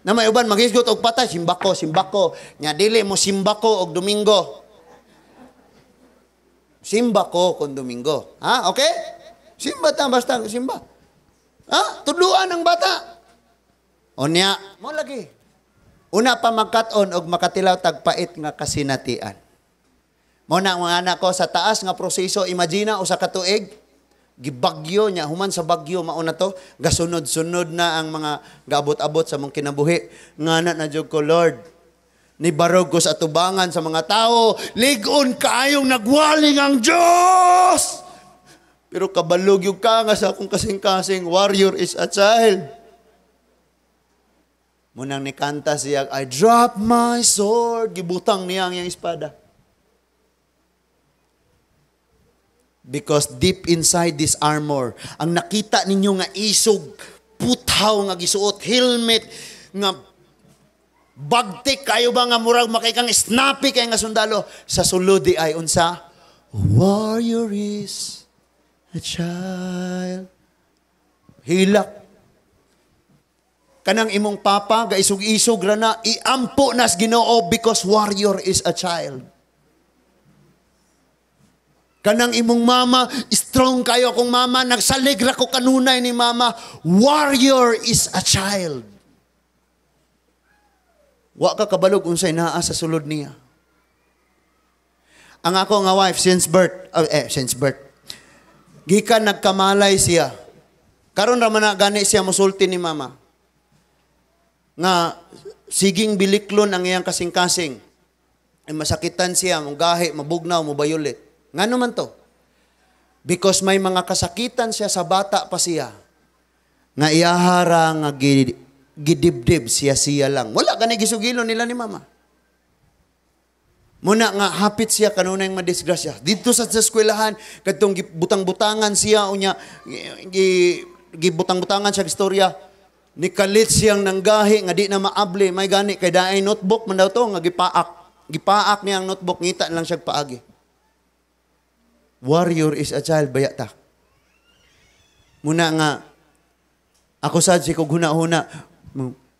Na may uban maghisgot og patay, simbako, simbako. Nya dili mo simbako og Domingo. Simbako kung Domingo. Ha? Okay? Simba ta, basta simba. Ha? Tudluan ang bata. Unya, mo lagi. Una pa magkat-on og makatilaw tagpait nga kasinatian. Mo na mga anak ko sa taas nga proseso, imagine usa ka tuig, gibagyo niya, human sa bagyo mauna to, gasunod-sunod na ang mga gaabot-abot sa mong kinabuhi. Ngana na jud ko, Lord, nibarog ko sa atubangan sa mga tao, lig-on kaayong nagwaling ang Diyos! Pero kabalog yung ka nga sa akong kasing-kasing, warrior is a child. Munang nikanta siya, I drop my sword, gibutang niya ang iyang espada. Because deep inside this armor, ang nakita ninyo nga isog, puthaw nga gisuot, helmet, nga bagtik, kayo ba nga murag makikang snappy kay nga sundalo, sa sulod di ay unsa? Warrior is a child. Hilak. Kanang imong papa, gaisog-isog ra na, iampo nas Ginoo because warrior is a child. Kanang imong mama, strong kayo akong mama, nagsalig ra ko kanunay ni mama, warrior is a child. Wa ka kabalog unsay naa sa sulod niya. Ang ako nga wife since birth, gikan nagkamalay siya. Karon ra man na gani siya mosulti ni mama. Nga siging biliklon ang iyang kasing-kasing. Ay masakitan siya, mugahi, mabugnaw, mubayulit. Ngano man to? Because may mga kasakitan siya sa bata pa siya. Nga iyahara nga gidibdib siya-siya lang. Wala gani gisugilo nila ni mama. Muna nga hapit siya kanunay madisgrasya. Dito sa eskwelahan kadtong gibutang-butangan siya unya gibutang-butangan siya istorya. Nikalit siyang nanggahi nga di na maabli, may gani kay daay notebook man daw to nga gipaak. Gipaak niya ang notebook, ngita lang siya paagi. Warrior is a child, baya ta. Muna nga ako sad si kog huna-huna.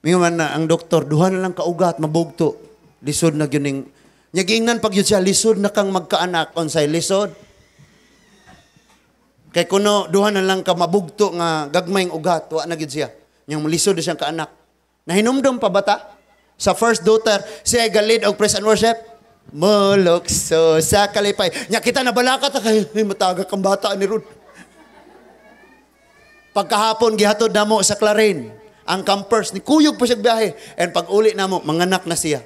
Mingon na ang doktor, duha na lang kaugat mabugto. Lisod na gyud ning nyagiingnan pag yun siya, lisod na kang magkaanak. Unsay lisod? Kay kuno, duha na lang ka mabugto nga gagmayng ugat. Wa na gyud siya. Nyang lisod na siyang kaanak. Nahinumdum pa bata? Sa first daughter, siya galid og praise and worship. Mulukso sa kalipay. Nya kita nabalakat kay mataga kang bata ni Rod. Pagkahapon gihatod namo sa Clarin ang campers ni kuyog pa siya biyahe. And pag uli namo, manganak na siya.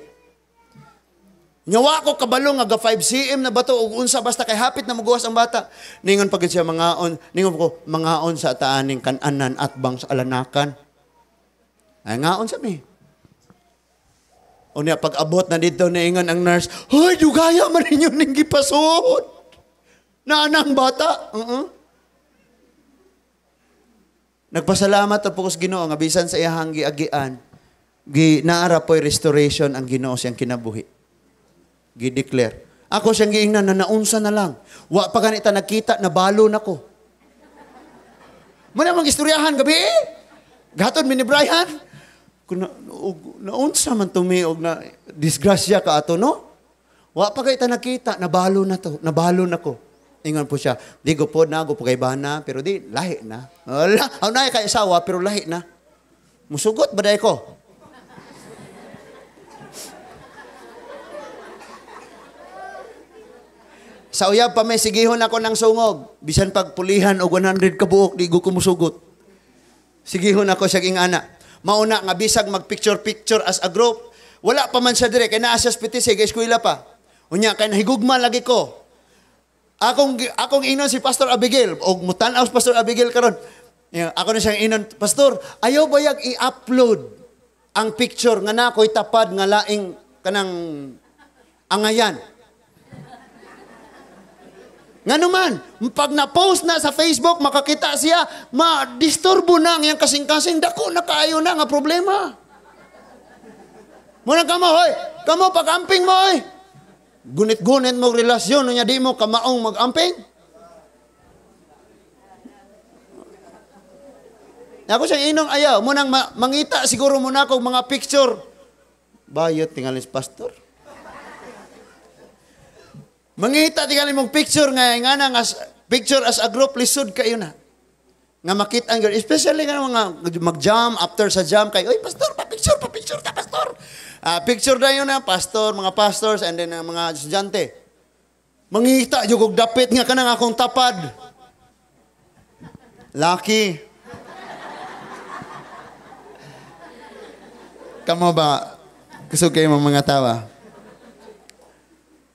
Nyawa ko kabalo nga ga 5 cm na bato og unsa basta kay hapit na muguwas ang bata. Ningon pagid siya mangaon, ningon ko mangaon sa taaning kananan at bang sa alanakan. Ay ngaon sa mi. Unya pag abot na dito niingon ang nurse, "Hoy, dugaya man ninyo ning gipasuot." Naanang bata. Nagpasalamat po ko sa Ginoo nga bisan sa iyahang giagian, gi naara po'y restoration ang Ginoo siyang kinabuhi. Gi-declare. Ako siyang giingnan na naunsa na lang. Wa pa ganita nagkita, nabalo na ko. Muna mang istoryahan gabi eh. Gatod mi ni Brian. Kung naunsa man tumi og na disgrasya ka ato, no? Wa pa kay ta nakita, nabalo na to, nabalo na ko. Ingon po siya, di gupod na, gupo kay bana, pero di, lahi na. Wala, na kay asawa, pero lahi na. Musugot ba dahil ko? Sa uyab pa may sigihon ako ng sungog. Bisan pagpulihan og 100 ka buok, di ko musugot. Sigihon ako siya ingana. Mauna nga bisag magpicture-picture as a group. Wala pa man siya dire, kay naa siya sa PTC, kay eskwela pa. Unya, kay nahigugma lagi ko. Akong inon si Pastor Abigail, og mutan-aw si Pastor Abigail karon. Ako na siyang inon, Pastor, ayaw bayag i-upload ang picture nga na ako'y tapad nga laing kanang angayan. Nga naman, pag na-post na sa Facebook, makakita siya, ma-disturbo na ang iyang kasing-kasing, dako na kaayo na nga problema. Muna kamo, hoy, kamo pag-amping mo, hoy. Gunit-gunit mo relasyon, unya di mo kamaong mag-amping. Ako siyang inong ayaw, munang mangita siguro muna ako mga picture. Bayot, tingalis pastor. Mangita tingali mong picture nga nga na picture as a group lisod kayo na. Nga makita ang girl, especially nga mga mag-jam after sa jam kay, oy pastor, pa-picture ta pastor. Picture na yun na pastor, mga pastors and then mga estudyante. Mangita jud og dapit nga kanang akong tapad. Lucky. Kamo ba kusog kayo mga tawa?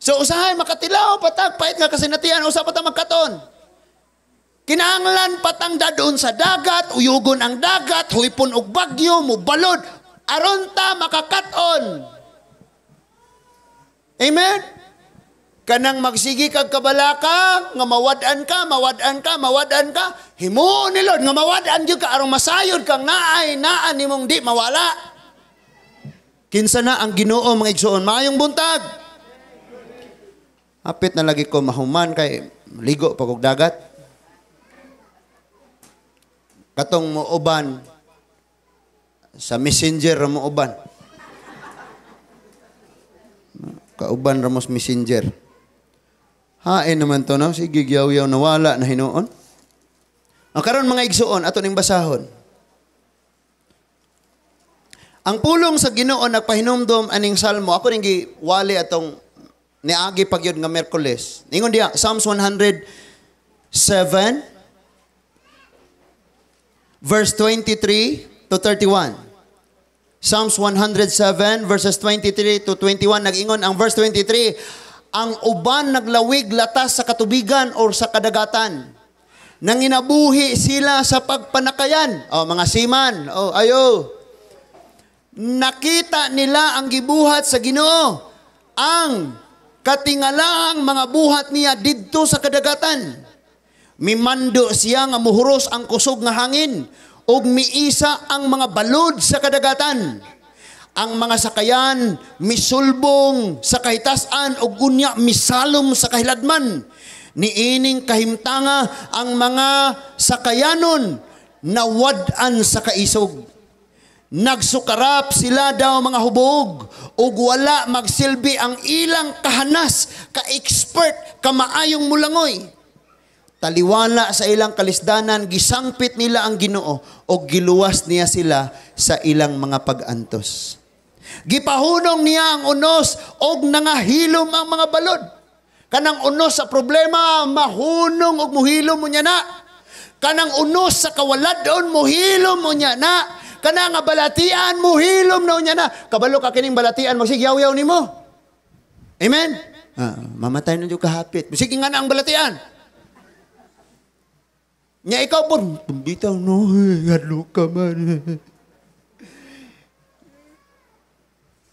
So usahay makatilaw patag pait nga kasinatian usa pa ta magkaton. Kinahanglan patang dadon sa dagat, uyugon ang dagat, huipon og bagyo, mubalod aron ta makakaton. Amen. Kanang magsigi kag kabalaka nga mawad-an ka, mawad-an ka, mawad-an ka, himuon ni Lord nga mawad-an gyud ka aron masayod kang naay naa nimong di mawala. Kinsa na ang Ginoo mga igsoon? Maayong buntag. Hapit na lagi ko mahuman kay ligo pag og dagat. Katong muuban sa messenger ra muuban. Kauban ra mo sa messenger. Hain naman to no, sige gyaw-yaw nawala na hinuon. Ang karon mga igsoon ato ning basahon. Ang pulong sa Ginoo nagpahinumdom aning salmo. Ako ning giwali atong niagi pagyud nga Miyerkules. Ingon diha Psalms 107 verse 23 to 31. Psalms 107 verses 23 to 21 nag-ingon ang verse 23, ang uban naglawig latas sa katubigan or sa kadagatan. Nanginabuhi sila sa pagpanakayan. O mga seaman, o ayo. Nakita nila ang gibuhat sa Ginoo, ang katingalaang mga buhat niya didto sa kadagatan. Mimando siya nga muhuros ang kusog nga hangin ug miisa ang mga balod sa kadagatan. Ang mga sakayan misulbong sa kahitasan ug unya misalom sa kahiladman. Niining kahimtanga ang mga sakayanon nawad-an sa kaisog. Nagsukarap sila daw mga hubog ug wala magsilbi ang ilang kahanas, ka-expert, kamaayong mulangoy. Taliwala sa ilang kalisdanan, gisangpit nila ang Ginoo ug giluwas niya sila sa ilang mga pag-antos. Gipahunong niya ang unos og nangahilom ang mga balod. Kanang unos sa problema, mahunong og muhilom mo niya na. Kanang unos sa kawaladon, muhilom mo niya na. Kana nga balatian, muhilom na niya na. Kabalo ka kining balatian, magsigyaw-yaw nimo. Amen? Mamatay na dyan kahapit. Sige nga na ang balatian. Nya ikaw po, bitaw no, hadlo ka man.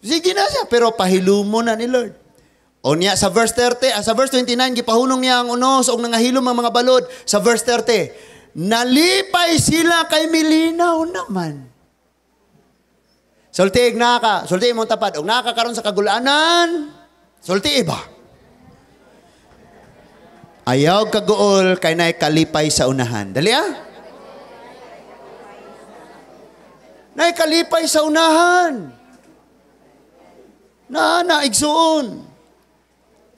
Sige na siya, pero pahilumo na ni Lord. O niya, sa verse 30, sa verse 29, gipahunong niya ang unos, og nangahilom ang mga balod. Sa verse 30, nalipay sila kay milinaw naman. Sulti na ka, sulti mong tapad, og naka karon sa kagulanan, sulti ba? Ayaw kaguol kay naay kalipay sa unahan. Dali ah. Naay kalipay sa unahan. Na na igsuon.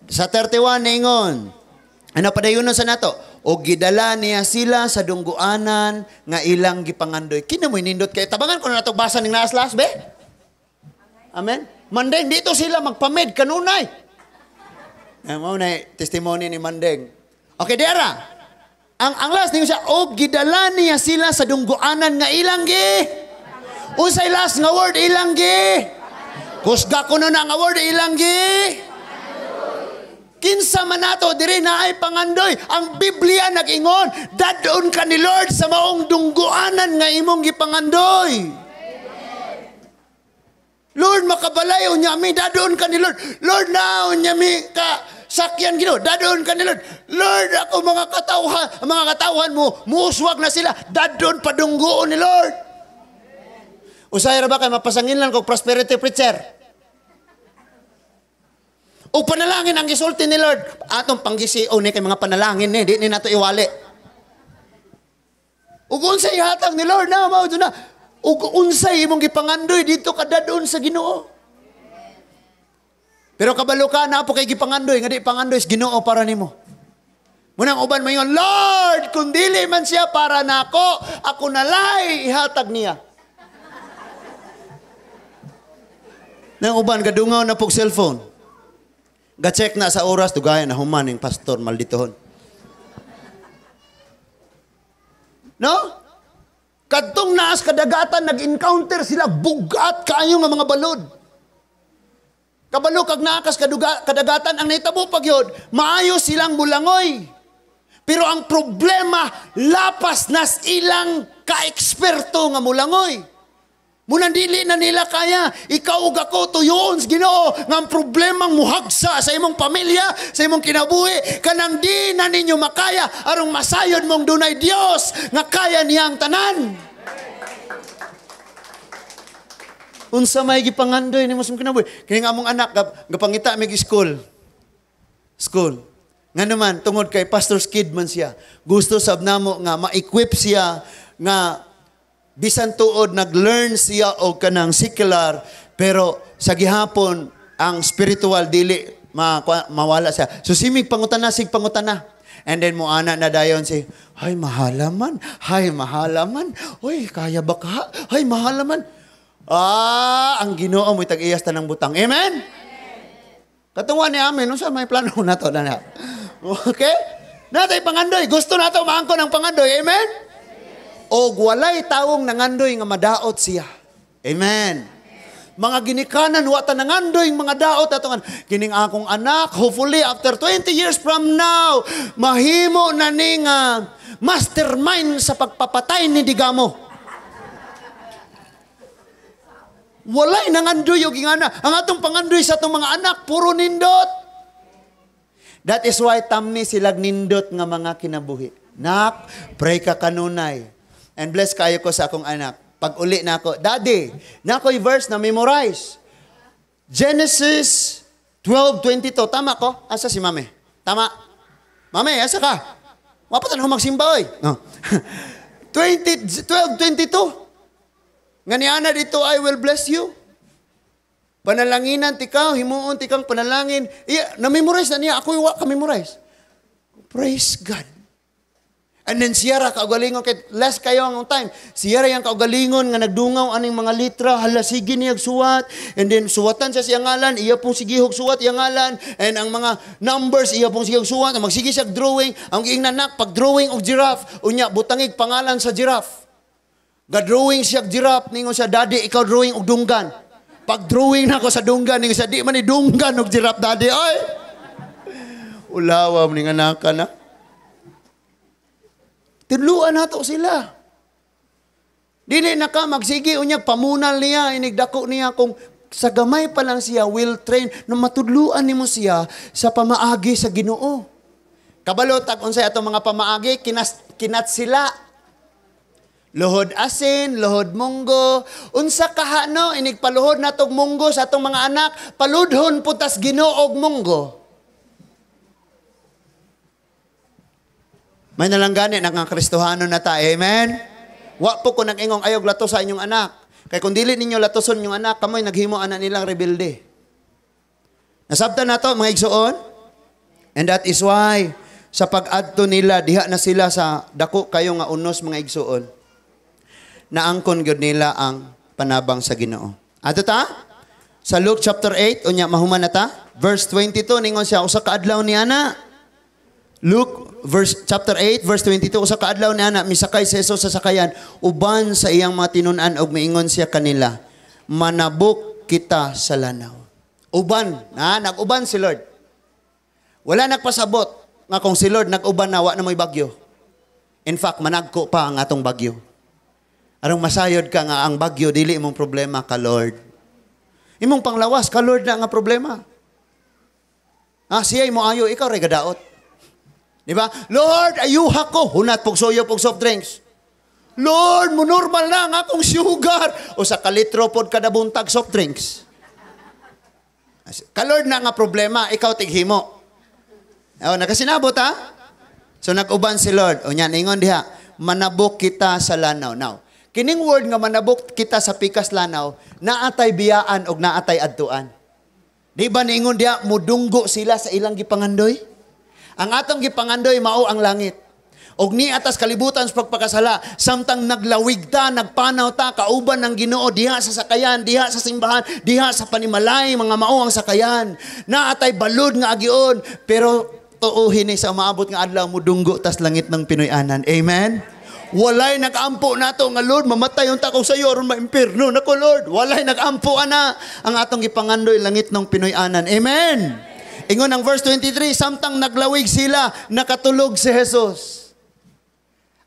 Sa 31 ningon. Ano padayonon sa nato? O gidala niya sila sa dungguanan nga ilang gipangandoy. Kina mo'y nindot kay tabangan ko na nato basa ning naas-las be. Amen. Mandeng dito sila magpamed kanunay. Mao na testimony ni Mandeng. Okay, dera. Ang last ningon siya, og gidala niya sila sa dungguanan nga ilang gi. Unsay last nga word ilang gi? Kusga kuno na nga word ilang gi. Kinsa man nato diri naay pangandoy. Ang Biblia nag-ingon, dadon ka ni Lord sa maong dungguanan nga imong gipangandoy. Lord, makabalay unya mi, dadon ka ni Lord. Lord, na unya mi ka sakyan Ginoo, dadon ka ni Lord. Lord, ako mga katawhan mo, muuswag na sila, dadon padunggoon ni Lord. Usay ra ba kay mapasangin lang kog prosperity preacher? O panalangin ang gisulti ni Lord. Atong panggisio ni kay mga panalangin ni, di ni nato iwali. Ug unsay ihatag ni Lord na mao na. Ug unsay imong gipangandoy dito kadadon sa Ginoo. Pero kabalo ka na po kay gipangandoy nga di pangandoy sa Ginoo para nimo. Munang uban moingon, Lord, kung dili man siya para nako, ako nalay ihatag niya. Nang uban gadungaw na pog cellphone. Ga-check na sa oras, dugayan na human yung pastor, malditohon. No? Kadtong naas kadagatan, nag-encounter sila, bugat kaayo nga mga balod. Kabalo kag naakas kadagatan, ang nahitabo pag yun, maayo silang mulangoy. Pero ang problema, lapas nas ilang ka-eksperto nga mulangoy. Munang dili na nila kaya, ikaw ug ako tuyoon sa Ginoo nga ang problemang muhagsa sa imong pamilya, sa imong kinabuhi, kanang di na ninyo makaya arong masayod mong dunay Dios nga kaya niyang tanan. Unsa may gipangandoy nimo sa imong kinabuhi? Kini nga among anak gapangita mig school. School. Nga naman tungod kay pastor's kid man siya. Gusto sab namo nga ma-equip siya nga bisan tuod nag-learn siya og kanang secular, pero sa gihapon ang spiritual dili mawala siya. So simig pangutana, sig pangutana. And then moana na dayon si, ay mahalaman, ay mahalaman. Oy, kaya ba ka? Ay mahalaman. Ah, ang Ginoo mo'y tag-iyas tanang butang. Amen. Katungwa ni amen, unsa may plano nato na. Okay? Natay pangandoy, gusto nato maangkon ang pangandoy. Amen. Og walay tawong nangandoy nga madaot siya. Amen. Mga ginikanan, wa ta nangandoy mga daot ato kining akong anak, hopefully after 20 years from now, mahimo na ning mastermind sa pagpapatay ni Digamo. Walay nangandoy og ingana. Ang atong pangandoy sa atong mga anak, puro nindot. That is why tamni silag nindot nga mga kinabuhi. Nak, pray ka kanunay. And bless kayo ko sa akong anak. Pag uli na ako, Daddy, na ako'y verse na memorize. Genesis 12:22. Tama ko? Asa si Mami? Tama? Mami, asa ka? Mapatan ako magsimba, oy. No. 12:22. Nga ni ana dito, I will bless you. Panalanginan tikaw, himuon tikang panalangin. Iya, na-memorize na niya. Ako'y wa ka-memorize. Praise God. And then siyara kaugalingon, kay less kayo ang time. Siyara yang kaugalingon nga nagdungaw aning mga litra, hala sige niyag suwat. And then suwatan siya siyang ngalan, iya pong sigihog suwat iyang ngalan. And ang mga numbers, iya pong sigihog suwat. Magsige siya drawing, ang giingnan nak, pag drawing og giraffe, unya butangig pangalan sa giraffe. Ga-drawing siya giraffe, ningon siya, Daddy, ikaw drawing og dunggan. Pag drawing na ako sa dunggan, ningon siya, di man ni dunggan og giraffe, Daddy. Ay! Ulawa mo ning anak ka na. Tudluan nato sila. Dili na ka magsige unyag pamunal niya, inigdako niya kung sa gamay pa lang siya will train na matudluan nimo siya sa pamaagi sa Ginoo. Kabalo tag unsay atong mga pamaagi, kinat sila. Luhod asin, luhod munggo. Unsa kahano inigpaluhod natog munggo sa atong mga anak, paludhon putas Ginoo og munggo. May nalang gani, nga Kristohano na ta. Amen? Wa po ko nag-ingong ayog lato sa inyong anak. Kay kung dili ninyo latoson inyong anak, kamoy naghimo anak nilang rebelde. Nasabtan na to, mga igsoon? And that is why, sa pag-adto nila, diha na sila sa dako kayo nga unos, mga igsoon. Naangkon gyud nila ang panabang sa Ginoo. Ato ta? Sa Luke chapter 8, unya mahuman na ta? Verse 22, ningon siya, usa ka adlaw ni ana. Luke verse chapter 8 verse 22, usa ka adlaw ni ana misakay si Jesus sa sakayan uban sa iyang mga tinun-an ug miingon siya kanila, manabok kita sa lanaw. Uban, na nag-uban si Lord. Wala nagpasabot nga kung si Lord nag-uban na wa na mo'y bagyo. In fact, managko pa ang atong bagyo. Arong masayod ka nga ang bagyo dili imong problema ka Lord. Imong panglawas ka Lord na nga problema. Ah, siya mo ayo, ikaw ray gadaot. Di ba? Lord, ayuha ko. Hunat, pugsuyo, pug soft drinks. Lord, mo normal na ang akong sugar. O sa kalitro pod kada buntag soft drinks. Ka Lord na nga problema, ikaw tighimo. O, nakasinabot ha? So nag-uban si Lord. O niyan, ingon diha, manabok kita sa lanaw. Now, kining word nga manabok kita sa pikas lanaw, naatay biyaan og naatay adtuan. Di ba niingon diha, mudunggo sila sa ilang gipangandoy? Ang atong gipangandoy mao ang langit. Og ni atas kalibutan sa pagpakasala, samtang naglawig ta, nagpanaw ta, kauban ng Ginoo diha sa sakayan, diha sa simbahan, diha sa panimalay, mga mao ang sakayan. Naatay balod nga agion, pero tuuhin ni sa umaabot nga adlaw mudunggo tas langit ng Pinoy-anan. Amen? Walay nag-ampo nato nga Lord, mamatay unta ko sa iyo aron maimpierno nako Lord. Walay nag-ampo ana ang atong gipangandoy langit ng Pinoy-anan. Amen. Ingon ang verse 23, samtang naglawig sila, nakatulog si Jesus.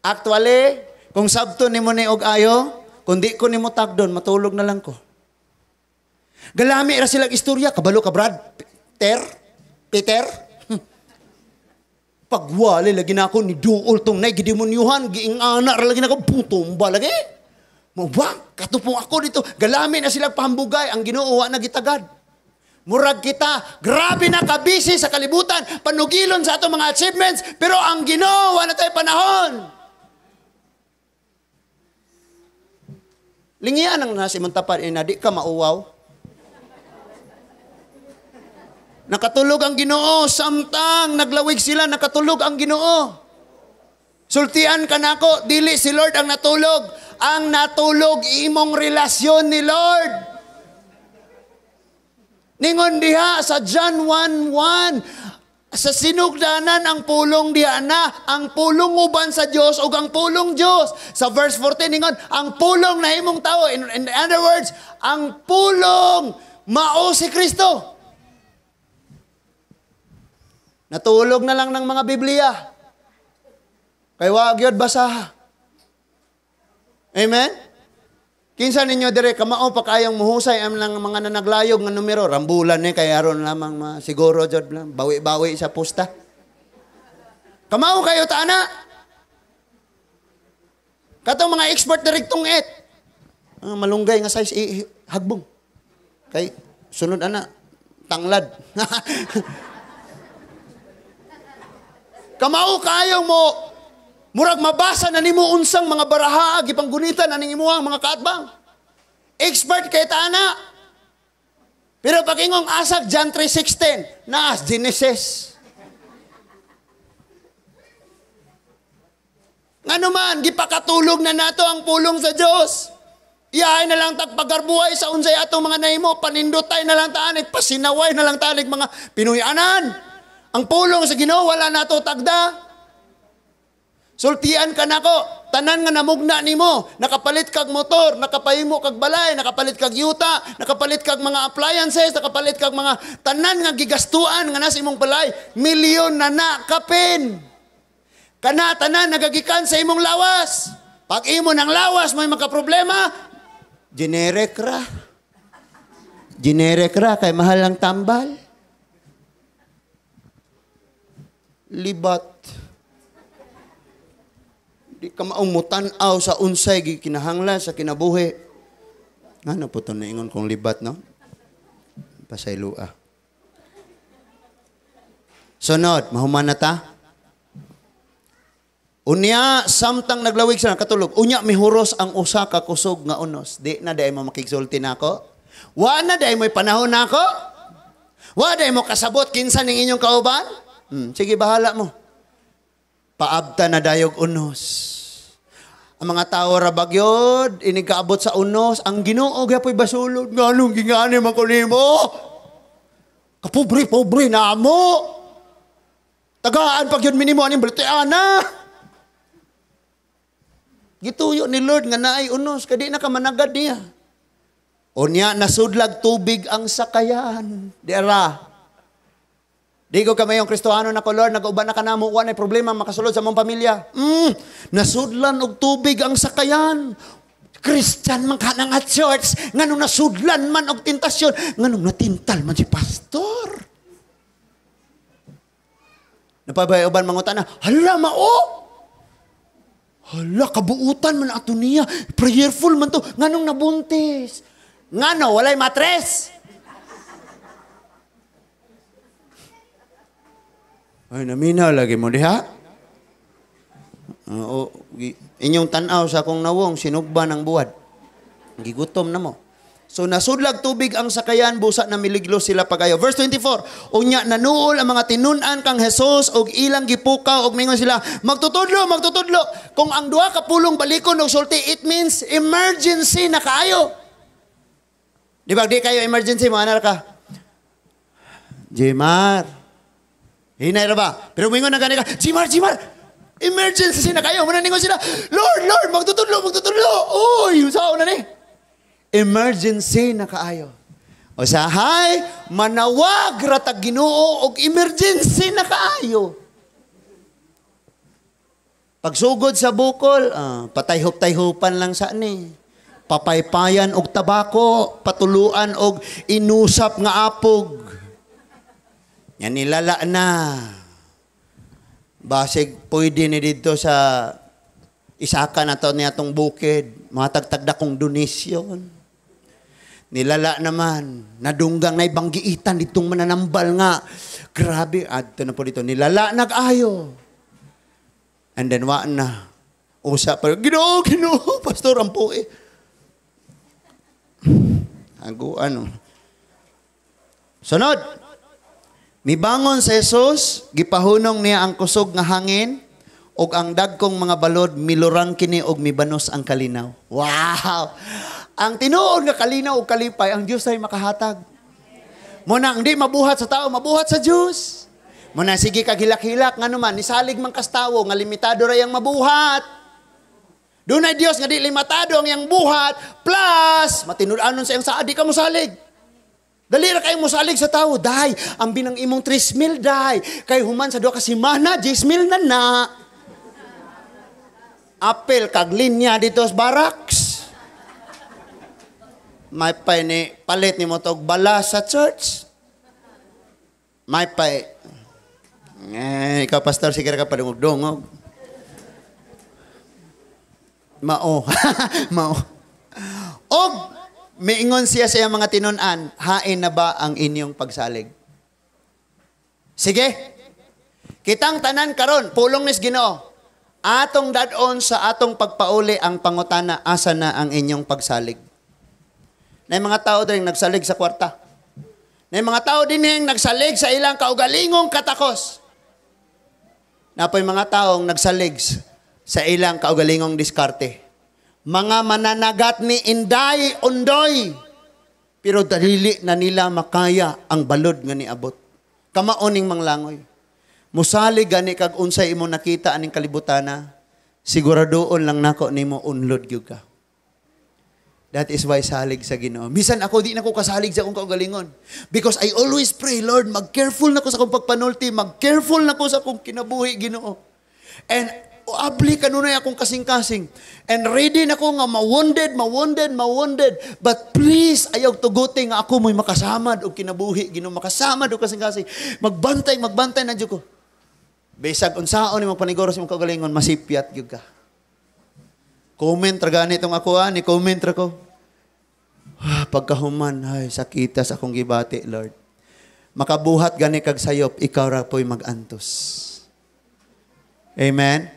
Actually, kung sabto nimo ni og ayo, kung di ko nimo tagdon, matulog na lang ko. Galami ra sila istorya, kabalo ka Brad, Peter. Pagwali lagi na ako ni duol tong nay gidemonyuhan, giingana ra lagi na ako, putumba lagi. Mo ba? Katupong ako dito. Galami na sila pahambugay, ang Ginoo wa na gitagad. Murag kita, grabe na kabisi sa kalibutan, panugilon sa atong mga achievements, pero ang Ginoo wa na tayo panahon. Lingian ang nasa imong tapat, ina, di ka mauwaw. Nakatulog ang Ginoo, samtang naglawig sila, nakatulog ang Ginoo. Sultian ka nako, dili si Lord ang natulog. Ang natulog imong relasyon ni Lord. Ningon diha sa John 1:1, sa sinugdanan ang pulong diha na, ang pulong uban sa Dios ug ang pulong Dios. Sa verse 14 ningon, ang pulong na himong tao. In other words, ang pulong mao si Kristo. Natulog na lang ng mga Biblia. Kay wa gyud basaha. Amen? Kinsa ninyo dire kamao pa kayong muhusay ang lang mga nanaglayog nga numero, rambulan ni kay aron lamang siguro jud lang bawi-bawi sa pusta. Kamao kayo ta ana. Katong mga expert direktong et. Ang malunggay nga size hagbong. Kay sunod ana tanglad. Kamao kayo mo murag mabasa na nimo unsang mga baraha gipanggunitan aning imuhang mga kaatbang. Expert kay tana. Pero pag-ingong asag John 3:16, naas Genesis. Ngano man gipakatulog na nato ang pulong sa Dios. Iyahay na lang tagpagarbuhay sa unsay atong mga nahimo, panindotay na lang taanig, pasinaway na lang taanig mga Pinoy-anan. Ang pulong sa Ginoo wala nato tagda. Sultian ka nako, tanan nga namugna nimo, nakapalit kag motor, nakapahimo kag balay, nakapalit kag yuta, nakapalit kag mga appliances, nakapalit kag mga tanan nga gigastuan nga nasa imong balay, milyon na na kapin. Kana tanan nagagikan sa imong lawas. Pag imo ng lawas may makaproblema, generic ra. Generic ra kay mahal ang tambal. Libat. Di ka maumutan-aw sa unsay gikinahanglan sa kinabuhi. Ano po ito naingon kong libat, no? Pasaylua. Sunod, mahuman na ta. Unya, samtang naglawig sila katulog, unya mihuros ang usa ka kusog nga unos. Di na dai mo makigsulti nako. Wa na dai mo'y panahon nako. Wa dai mo kasabot kinsa ning inyong kauban. Sige, bahala mo. Paabta na dayog unos. Ang mga tao ra bagyod, inig kaabot sa unos, ang Ginoo gyapoy basulod. Nganong gingani man ko nimo? Kapobre-pobre na mo. Tagaan pag yun minimo aning balitiana. Gituyo ni Lord nga naay unos, kadi na ka managad niya. Unya nasudlag tubig ang sakayan. Di ara. Di ko kami yung Kristohano na ko, Lord, nag-uban na ka namo, wa na problema makasulod sa mong pamilya. Nasudlan og tubig ang sakayan. Christian man ka na nga church, nganong nasudlan man og tentasyon, nganong natintal man si pastor. Napabay uban mangutana, hala mao. Hala, kabuutan man ato niya. Prayerful man to. Nganong nabuntis? Ngano, walay matres. Ay, naminaw lagi mo diha. Oo, inyong tanaw sa akong nawong, sinugba ng buwad. Gigutom na mo. So nasudlag tubig ang sakayan, busa na miliglo sila pagayo. Verse 24, unya nanuol ang mga tinun-an kang Jesus og ilang gipukaw og mingon sila, magtutudlo, magtutudlo. Kung ang duha ka pulong balikon og sulti, it means emergency na kaayo. Di ba di kayo emergency mo anar ka? Jimar. Hinay ra ba? Pero mingon na gani ka, Jimar, Jimar. Emergency na kayo. Muna ningon sila, Lord, Lord, magtutudlo, magtutudlo. Uy, sao na ni? Emergency na kaayo. O sahay, manawag ratag Ginoo og emergency na kaayo. Pagsugod sa bukol, patayhop-tayhopan lang sa ni. Papaypayan og tabako, patuluan og inusap nga apog. Yan nilala na. Basig pwede ni dito sa isaka na to niya tong bukid. Matagtag na kong donisyon. Nilala naman. Nadunggang na ibang giitan ditong mananambal nga. Grabe, adto na po dito. Nilala nag-ayo. And then wa na. Usa pa. Ginoo, Ginoo, pastor, ang po eh. Aguan. Sunod. Mibangon sa Jesus, gipahunong niya ang kusog nga hangin, og ang dagkong mga balod, milurang kini og mibanos ang kalinaw. Wow! Ang tinuod nga kalinaw og kalipay, ang Dios ay makahatag. Muna, hindi mabuhat sa tao, mabuhat sa Dios. Muna, sige kag hilak-hilak, nga naman, nisalig man kas tawo, nga limitado ra yang mabuhat. Dunay Dios nga di limitado ang iyang buhat, plus, matinud-anon sa iyang saad, di ka mosalig. Dali ra kayong mosalig sa tao, day, ang binang imong 3,000, day. Kay human sa 2 ka semana, 10,000 na na. Apel kag linya dito sa barracks. May pay ni palit ni mo tog bala sa church. May pay. Eh, ikaw pastor sige ra ka padungog-dungog. Mao. Mao. Og miingon siya sa iyang mga tinun-an, hain na ba ang inyong pagsalig? Sige. Kitang tanan karon, pulong nis Ginoo. Atong dad-on sa atong pagpauli ang pangutana, asa na ang inyong pagsalig? Nay mga tao din nagsalig sa kwarta. Nay mga tao din nagsalig sa ilang kaugalingong katakos. Napoy mga taong nagsalig sa ilang kaugalingong diskarte. Mga mananagat ni Inday Ondoy. Pero dalili na nila makaya ang balod nga niabot. Kamaoning manglangoy. Musalig gani kag unsay imo nakita aning kalibutana, siguradoon lang nako nimo unlod gyud ka. That is why salig sa Ginoo. Bisan ako di na ko kasalig sa akong kaugalingon. Because I always pray, Lord, mag-careful na ko sa akong pagpanulti, mag-careful na ko sa akong kinabuhi, Ginoo. And abli kanunay akong kasing-kasing. And ready na ko nga ma-wounded, ma-wounded, ma-wounded. But please, ayaw tuguti nga ako mo'y makasamad og kinabuhi, Ginoo, makasamad og kasing-kasing. Magbantay, magbantay na jud ko. Bisag unsaon imong paniguro sa imong kaugalingon, masipyat gyud ka. Comment ra gani tong ako ni comment ra ko. Pagkahuman, ay sakita sa akong gibati, Lord. Makabuhat gani kag sayop, ikaw ra po'y magantos. Amen.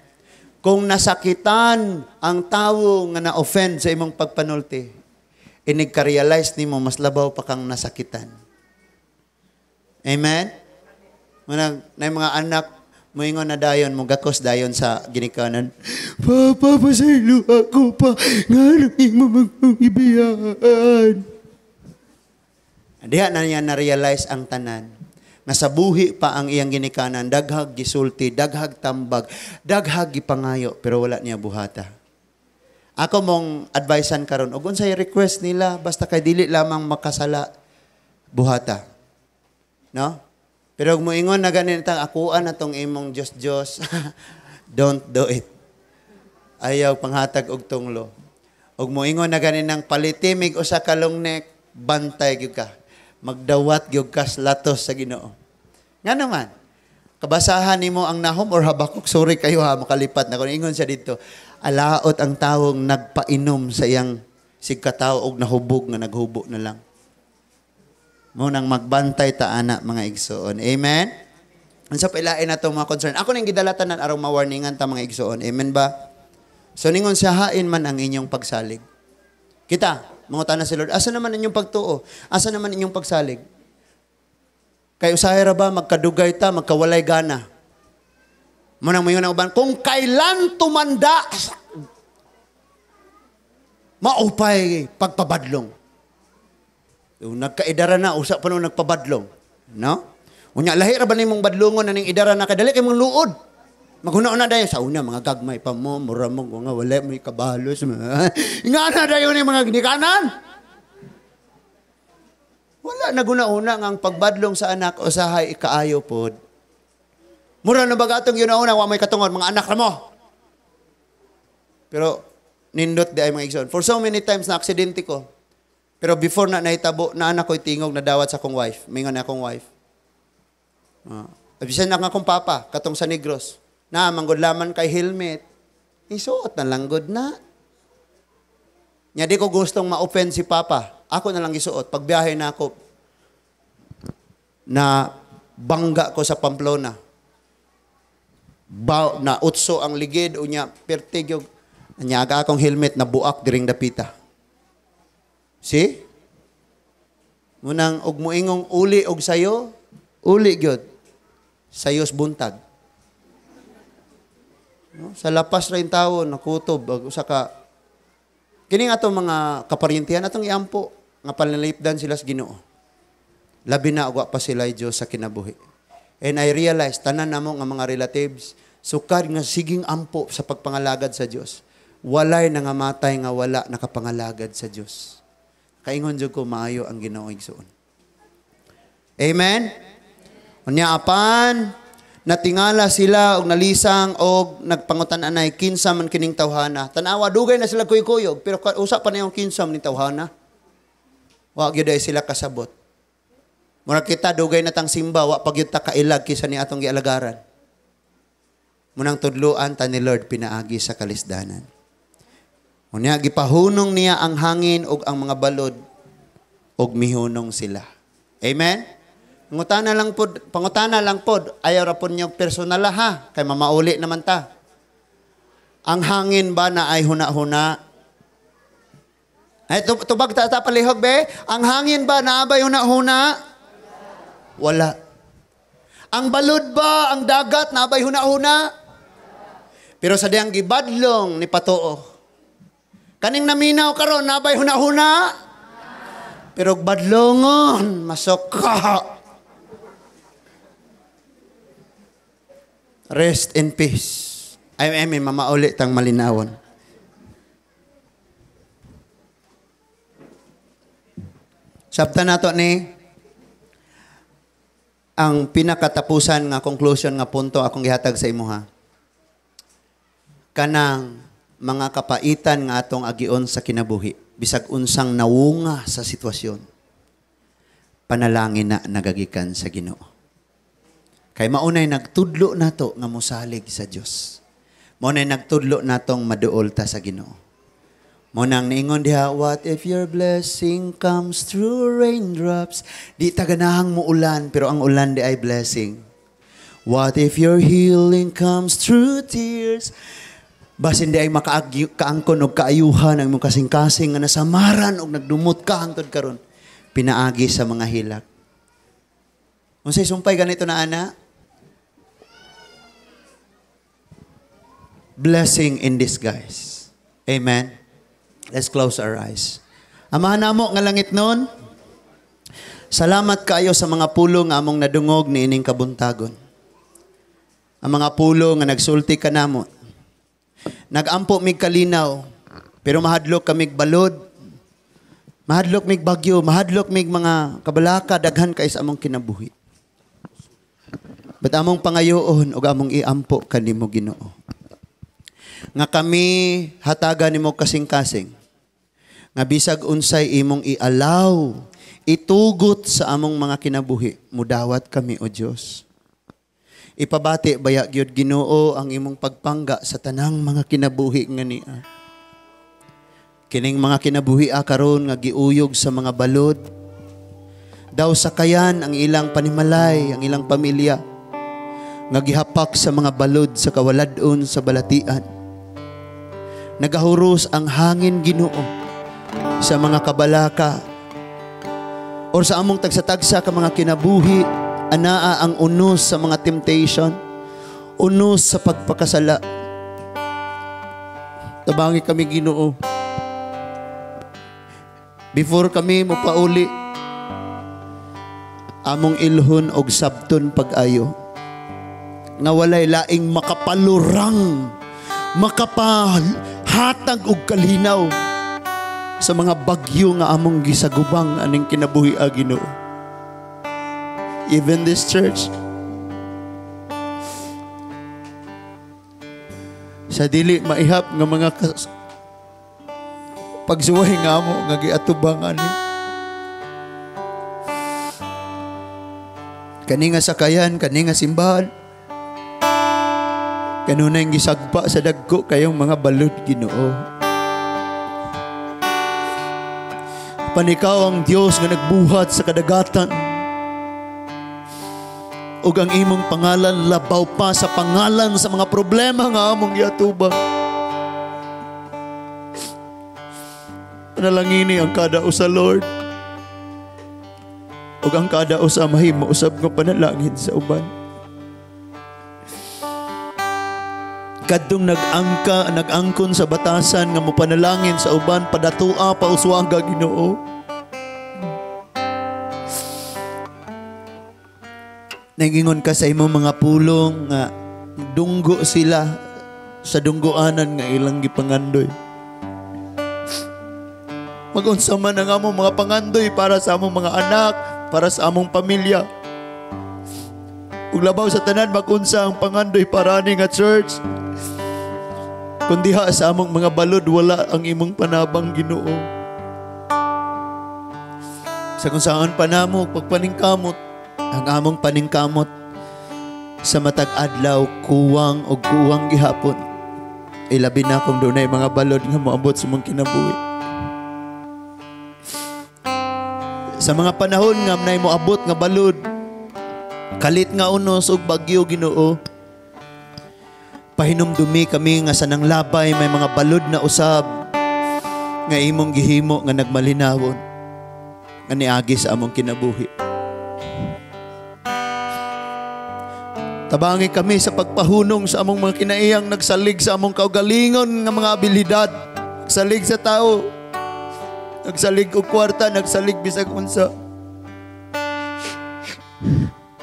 Kung nasakitan ang tawo nga na-offend sa imong pagpanulti, inig ka-realize nimo mas labaw pa kang nasakitan. Amen? Manang na mga anak moingon na dayon, mo gakos dayon sa ginikanan. Papa, pasaylo ako pa, nganong imo mang ibiyaan. Diha na niya na-realize ang tanan. Nga sa buhi pa ang iyang ginikanan, daghag gisulti, daghag tambag, daghag gipangayo, pero wala niya buhata. Ako mong advisean karon, og unsay request nila, basta kay dili lamang makasala, buhata. No? Pero kung moingon na ganin tang akuan na tong imong Diyos Diyos, don't do it. Ayaw panghatag og tunglo. Og moingon na ganin ng palitimig usa ka long neck, bantay gyud ka. Magdawat gyud ka latos sa Ginoo. Nga naman, kabasahan nimo ang Nahum or Habakuk, sorry kayo ha, makalipat na kung ingon siya dito. Alaot ang tawong nagpainom sa iyang sigkatao og nahubog nga naghubo na lang. Mo nang magbantay ta ana mga igsoon. Amen? Unsa pa ilain nato mga concern? Ako ning gidala tanan aron ma-warningan ta mga igsoon. Amen ba? So ningon siya, hain man ang inyong pagsalig. Kita, mangutana si Lord, asa naman inyong pagtuo? Asa naman inyong pagsalig? Kay usahay ra ba magkadugay ta, magkawalay gana? Mo nang moingon ang uban, kung kailan tumanda, maupay pagpabadlong. Nagkaidara na, usa pa nung nagpabadlong. No? Unya, lahi ra ba nimong badlongon na ning idara na kadali kay mong luod. Maghuna-una dayon sa una mga gagmay pa mo, mura mo nga wala mo kabalos. Nga na dayon ni mga ginikanan. Wala naguna-una nga ang pagbadlong sa anak usahay ikaayo pod. Mura na baga atong yun-una wa may katungod mga anak ra mo. Pero nindot di ay mga igsoon. For so many times na aksidente ko. Pero before na nahitabo, na anak ko'y tingog na dawat sa akong wife. Mingon na akong wife. Bisan na nga akong papa, katong sa Negros. Na, manggod laman kay helmet. Isuot na lang gud na. Nya di ko gustong ma-offend si papa. Ako na lang isuot. Pagbiyahe na ako, na bangga ko sa Pamplona. Ba, na utso ang ligid, unya, pertig yung, nya aga akong helmet na buak diring dapita. See? Munang og moingong uli og sayo, uli gyud. Sayos buntag. No? Sa lapas ra yung tawo nakutob og usa ka kini nga atong mga kaparyentihan atong iampo nga panalipdan sila sa Ginoo. Labi na og wa pa sila Dios sa kinabuhi. And I realize tanan namo nga mga relatives sukad nga siging ampo sa pagpangalagad sa Dios. Walay nangamatay nga wala nakapangalagad sa Dios. Kaingon jud ko maayo ang Ginoo igsoon. Amen. Unya apan natingala sila og nalisang og nagpangutan-anay kinsa man kining tawhana. Tan-awa dugay na sila kuy-kuyog pero usa pa na yung kinsa man ning tawhana. Wa gyud ay sila kasabot. Mura kita dugay na tang simba wa pa gyud ta kailag kaysa ni atong gialagaran. Munang tudloan ta ni Lord pinaagi sa kalisdanan. Unya gipahunong niya ang hangin ug ang mga balod ug mihunong sila. Amen. Pangutana lang pod, pangutana lang pod, ayaw ra pod niyo personal ha, kay mamauli naman ta. Ang hangin ba na ay huna-huna? Ay tubag ta ta palihog be, ang hangin ba na abay huna-huna? Wala. Ang balod ba, ang dagat na abay huna-huna? Pero sa diyang gibadlong ni Patoo. Kaning naminaw karon nabay huna-huna. Pero badlongon masok ka. Rest in peace. I mean, mamauli tang malinawon. Sabta nato ni ang pinakatapusan nga conclusion nga punto akong gihatag sa imuha. Kanang mga kapaitan nga atong agion sa kinabuhi, bisag unsang nawunga sa sitwasyon, panalangin na nagagikan sa Ginoo. Kay maunay nagtudlo nato nga mosalig sa Dios. Maunay nagtudlo natong maduol ta sa Ginoo. Mo nang niingon diha, what if your blessing comes through raindrops? Di ta ganahang muulan, pero ang ulan di ay blessing. What if your healing comes through tears? Basin di ay makaangkon og kaayuhan ang imong kasing-kasing nga nasamaran og nagdumot ka hangtod karon pinaagi sa mga hilak. Unsay sumpay ganito na ana? Blessing in disguise. Amen. Let's close our eyes. Amahan namo nga langit nun, salamat kaayo sa mga pulong nga among nadungog niining kabuntagon. Ang mga pulong nga nagsulti kanamo. Nagampo mig kalinaw, pero mahadlok kamig balod, mahadlok mig bagyo, mahadlok mig mga kabalaka, daghan kay sa among kinabuhi. But among pangayoon ug among iampo kanimo Ginoo, nga kami hatagan nimo kasing-kasing, nga bisag unsay imong ialaw, itugot sa among mga kinabuhi, mudawat kami o Dios. Ipabati baya gyud Ginoo ang imong pagpangga sa tanang mga kinabuhi nga niya. Kining mga kinabuhi karon nga giuyog sa mga balod, daw sakayan ang ilang panimalay, ang ilang pamilya, nga gihapak sa mga balod sa kawaladon sa balatian. Nagahuros ang hangin Ginoo sa mga kabalaka or sa among tagsa-tagsa ka mga kinabuhi, anaa ang unos sa mga temptation, unos sa pagpakasala. Tabangi kami Ginoo. Before kami mopauli, among ilhon og sabton pag-ayo, nga walay laing makapalurang, makapahatag og kalinaw sa mga bagyo nga among gisagubang aning kinabuhi a Ginoo. Even this church, sa dili maihap nga mga pagsuway nga amo nga giatubang ani. Kani nga sakayan, kani nga simbahan, kanunay gisagpa sa dagko kayong mga balod Ginoo. Panikaw ang Dios nga nagbuhat sa kadagatan, ug ang imong pangalan labaw pa sa pangalan sa mga problema nga among giatubang. Panalangini ang kada usa, Lord, ug ang kada usa mahimo usab nga panalangin sa uban. Kadtong nag-angkon sa batasan nga mopanalangin sa uban, padatua pauswaga Ginoo. Nagingon ka sa imong mga pulong nga dunggo sila sa dunggoanan nga ilang gipangandoy. Magunsa man ang among mga pangandoy para sa among mga anak, para sa among pamilya. Ug labaw sa tanan, magunsa ang pangandoy para ani nga church. Kun diha sa among mga balod, wala ang imong panabang Ginoo. Sa kung saan pa namo pagpaningkamot, ang among paningkamot sa matag adlaw kuwang og kuwang gihapon. Ilabi na kung dunay mga balod nga moabot sa mong kinabuhi. Sa mga panahon nga nay moabot nga balod, kalit nga unos og bagyo Ginoo, pahinumdumi kami nga sa nanglabay may mga balod na usab nga imong gihimo nga nagmalinawon nga niagi sa among kinabuhi. Tabangi kami sa pagpahunong sa among mga kinaiyang nagsalig sa among kaugalingon nga mga abilidad, nagsalig sa tao, nagsalig og kwarta, nagsalig bisag unsa.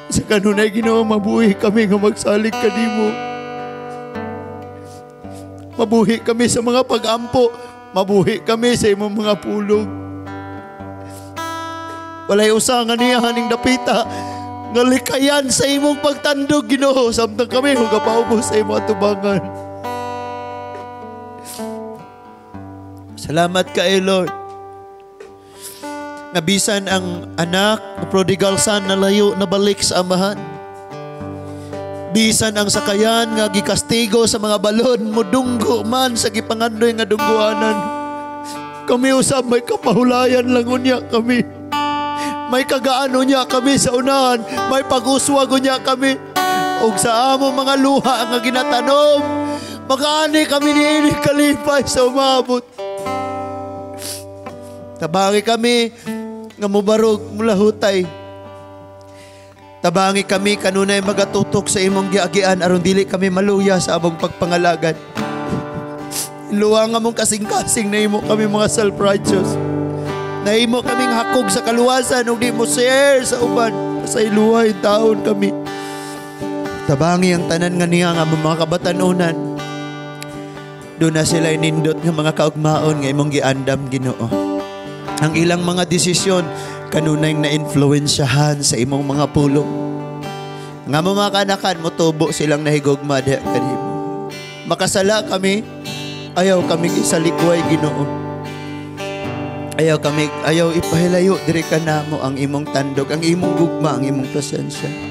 Sa kanunay Ginoo, mabuhi kami nga magsalig kanimo. Mabuhi kami sa mga pag-ampo, mabuhi kami sa imong mga pulong. Walay usa nga niya haning dapita nga likayan sa imong pagtandog Ginoo, samtang kami hugapaubos sa imong atubangan. Salamat kay Lord. Nga bisan ang anak, prodigal son, nalayo, nabalik sa amahan. Bisan ang sakayan nga gikastigo sa mga balon, mudunggo man sa gipangandoy nga dunggoanan. Kami usab may kapahulayan lang unya kami. May kagaan unya kami sa unahan, may pag-uswag unya kami. Ug sa among mga luha nga ginatanom, Makaani kami niini kalipay sa umabot. Tabangi kami nga mubarog mulahutay. Tabangi kami kanunay magatutok sa imong giagian aron dili kami maluya sa among pagpangalagad. Luwang among kasing-kasing, nahimo kami mga self-righteous. Nahimo kaming hakog sa kaluwasan ug di mo share sa uban. Sa iluhay taon kami. Tabangi ang tanan nga niya nga mga kabatanunan. Duna sila nindot nga mga kaugmaon nga imong giandam, Ginoo. Ang ilang mga desisyon kanunay na-influensyahan sa imong mga pulong. Nga mo mga kanakan mo tubo silang nahigugma diha kanimo. Makasala kami, ayaw kami isalikway, Ginoo. Ayaw kami, ayaw ipahilayo diri kanamo ang imong tandog, ang imong gugma, ang imong presensya.